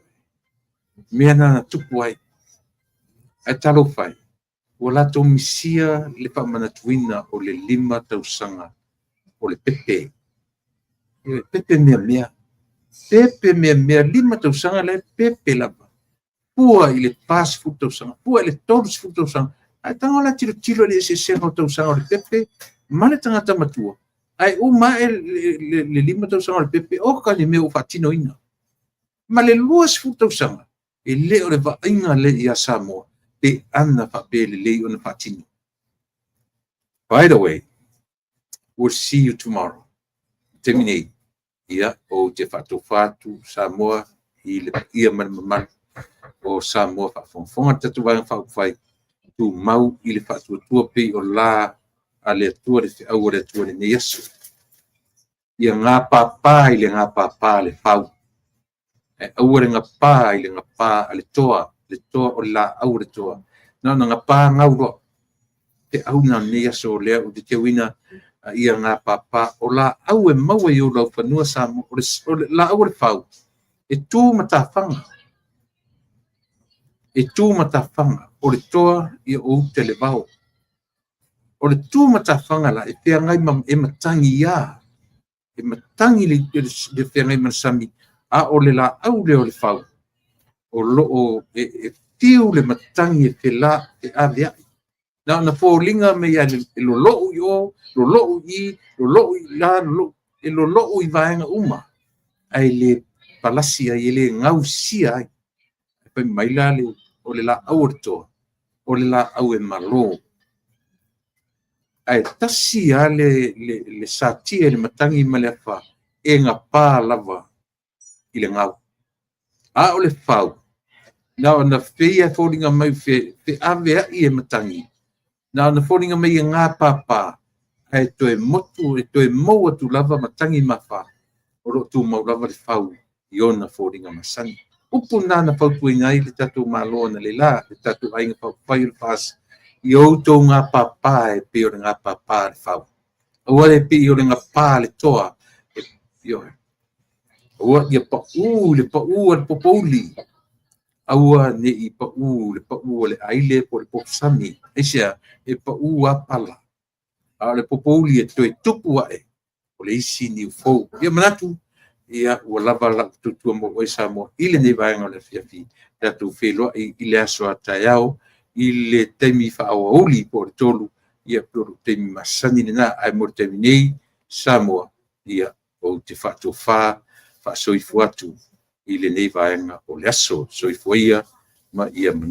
Mea na na tupu ai. Ae talofa e, ua latou misia le faamanatuina o le 5 tausaga o le pepe. Ioe, pepe mea mea. Pepe mea mea, 5 tausaga la e pepe lava. Fua i le 40 tausaga, fua i le 30 tausaga. Ae tago la tilotilo i le eseesega o tausaga o le pepe ma le tagata matua. Ae uma ae le 5 tausaga o le pepe, o ka ni mea ua faatinoina. Ma le 20 tausaga, e le o le vaaiga lea ia Samoa, pe ana faapea lelei ona faatino. By the way, we'll see you tomorrow. Taimi nei, ia, ou te faatofa atu Samoa i le paia ma le mamalu o Samoa faafogafoga le tatou Vaega Faaupufai, tumau i le faatuatua pei o la a le Atua, le feau a le Atua i lenei aso. Ia gapapa i le gapapa a le fau, ae aua le gapa i le gapa a le toa, le toa o le laau o le toa. Na ona gapa gau loa. Feau na lenei aso o lea ou te teuina ia gapapa o laau e maua i ou laufanua Samoa, o le laau o le fau, e tu matafaga. E tu matafaga, o le toa ia o uta le vao. O le tu matafaga la, e feagai ma, e matagi ia. E matagi le feagai ma le sami, a o le laau lea o le fau, o loo e fiu le matagi e fela e aveai. Na ona foliga mai e lolou i o, lolou i, lolou i la, lolou, e lolou i vaega uma. Ae le palasi ai, e le gausia ai. Fai mai la le, o le laau o le toa, o le laau e malo. Ae tasi lava le satia i le matagi ma le afa, e gapa lava i le gau. A o le fau, Na ona pei e foliga mai feaveai e matagi, na ona foliga mai e gapapa, ae toe motu, e toe mou atu lava matagi ma fa, o lo o tumau lava le fau i ona foliga masani. Upu na na fautuaina ai le tatou Malo analeila, le tatou Aiga Faaupufai o le FAST, ia outou gapapa e pei o le gapapa a le fau. Aua le pei o le gapa a le toa, ioe. Aua ia pau i le pau a le popouli, aua ne i pau i le pau a le aile po o le pofosami. Aisea? E pau lava pala, a o le popouli e toe tupu ae o le isi niu fou. Ia manatu, ia ua lava lau tautua mo oe Samoa i lenei vaega o le afiafi. Tatou feiloai i le aso a taeao i le taimi faa-aoauli po o le 3, ia pei o le taimi masani lena. Ae mo le taimi nei Samoa, ia ou te faatofa faasoifua atu i lenei vaega o le aso. Soifua ia ma ia manuia.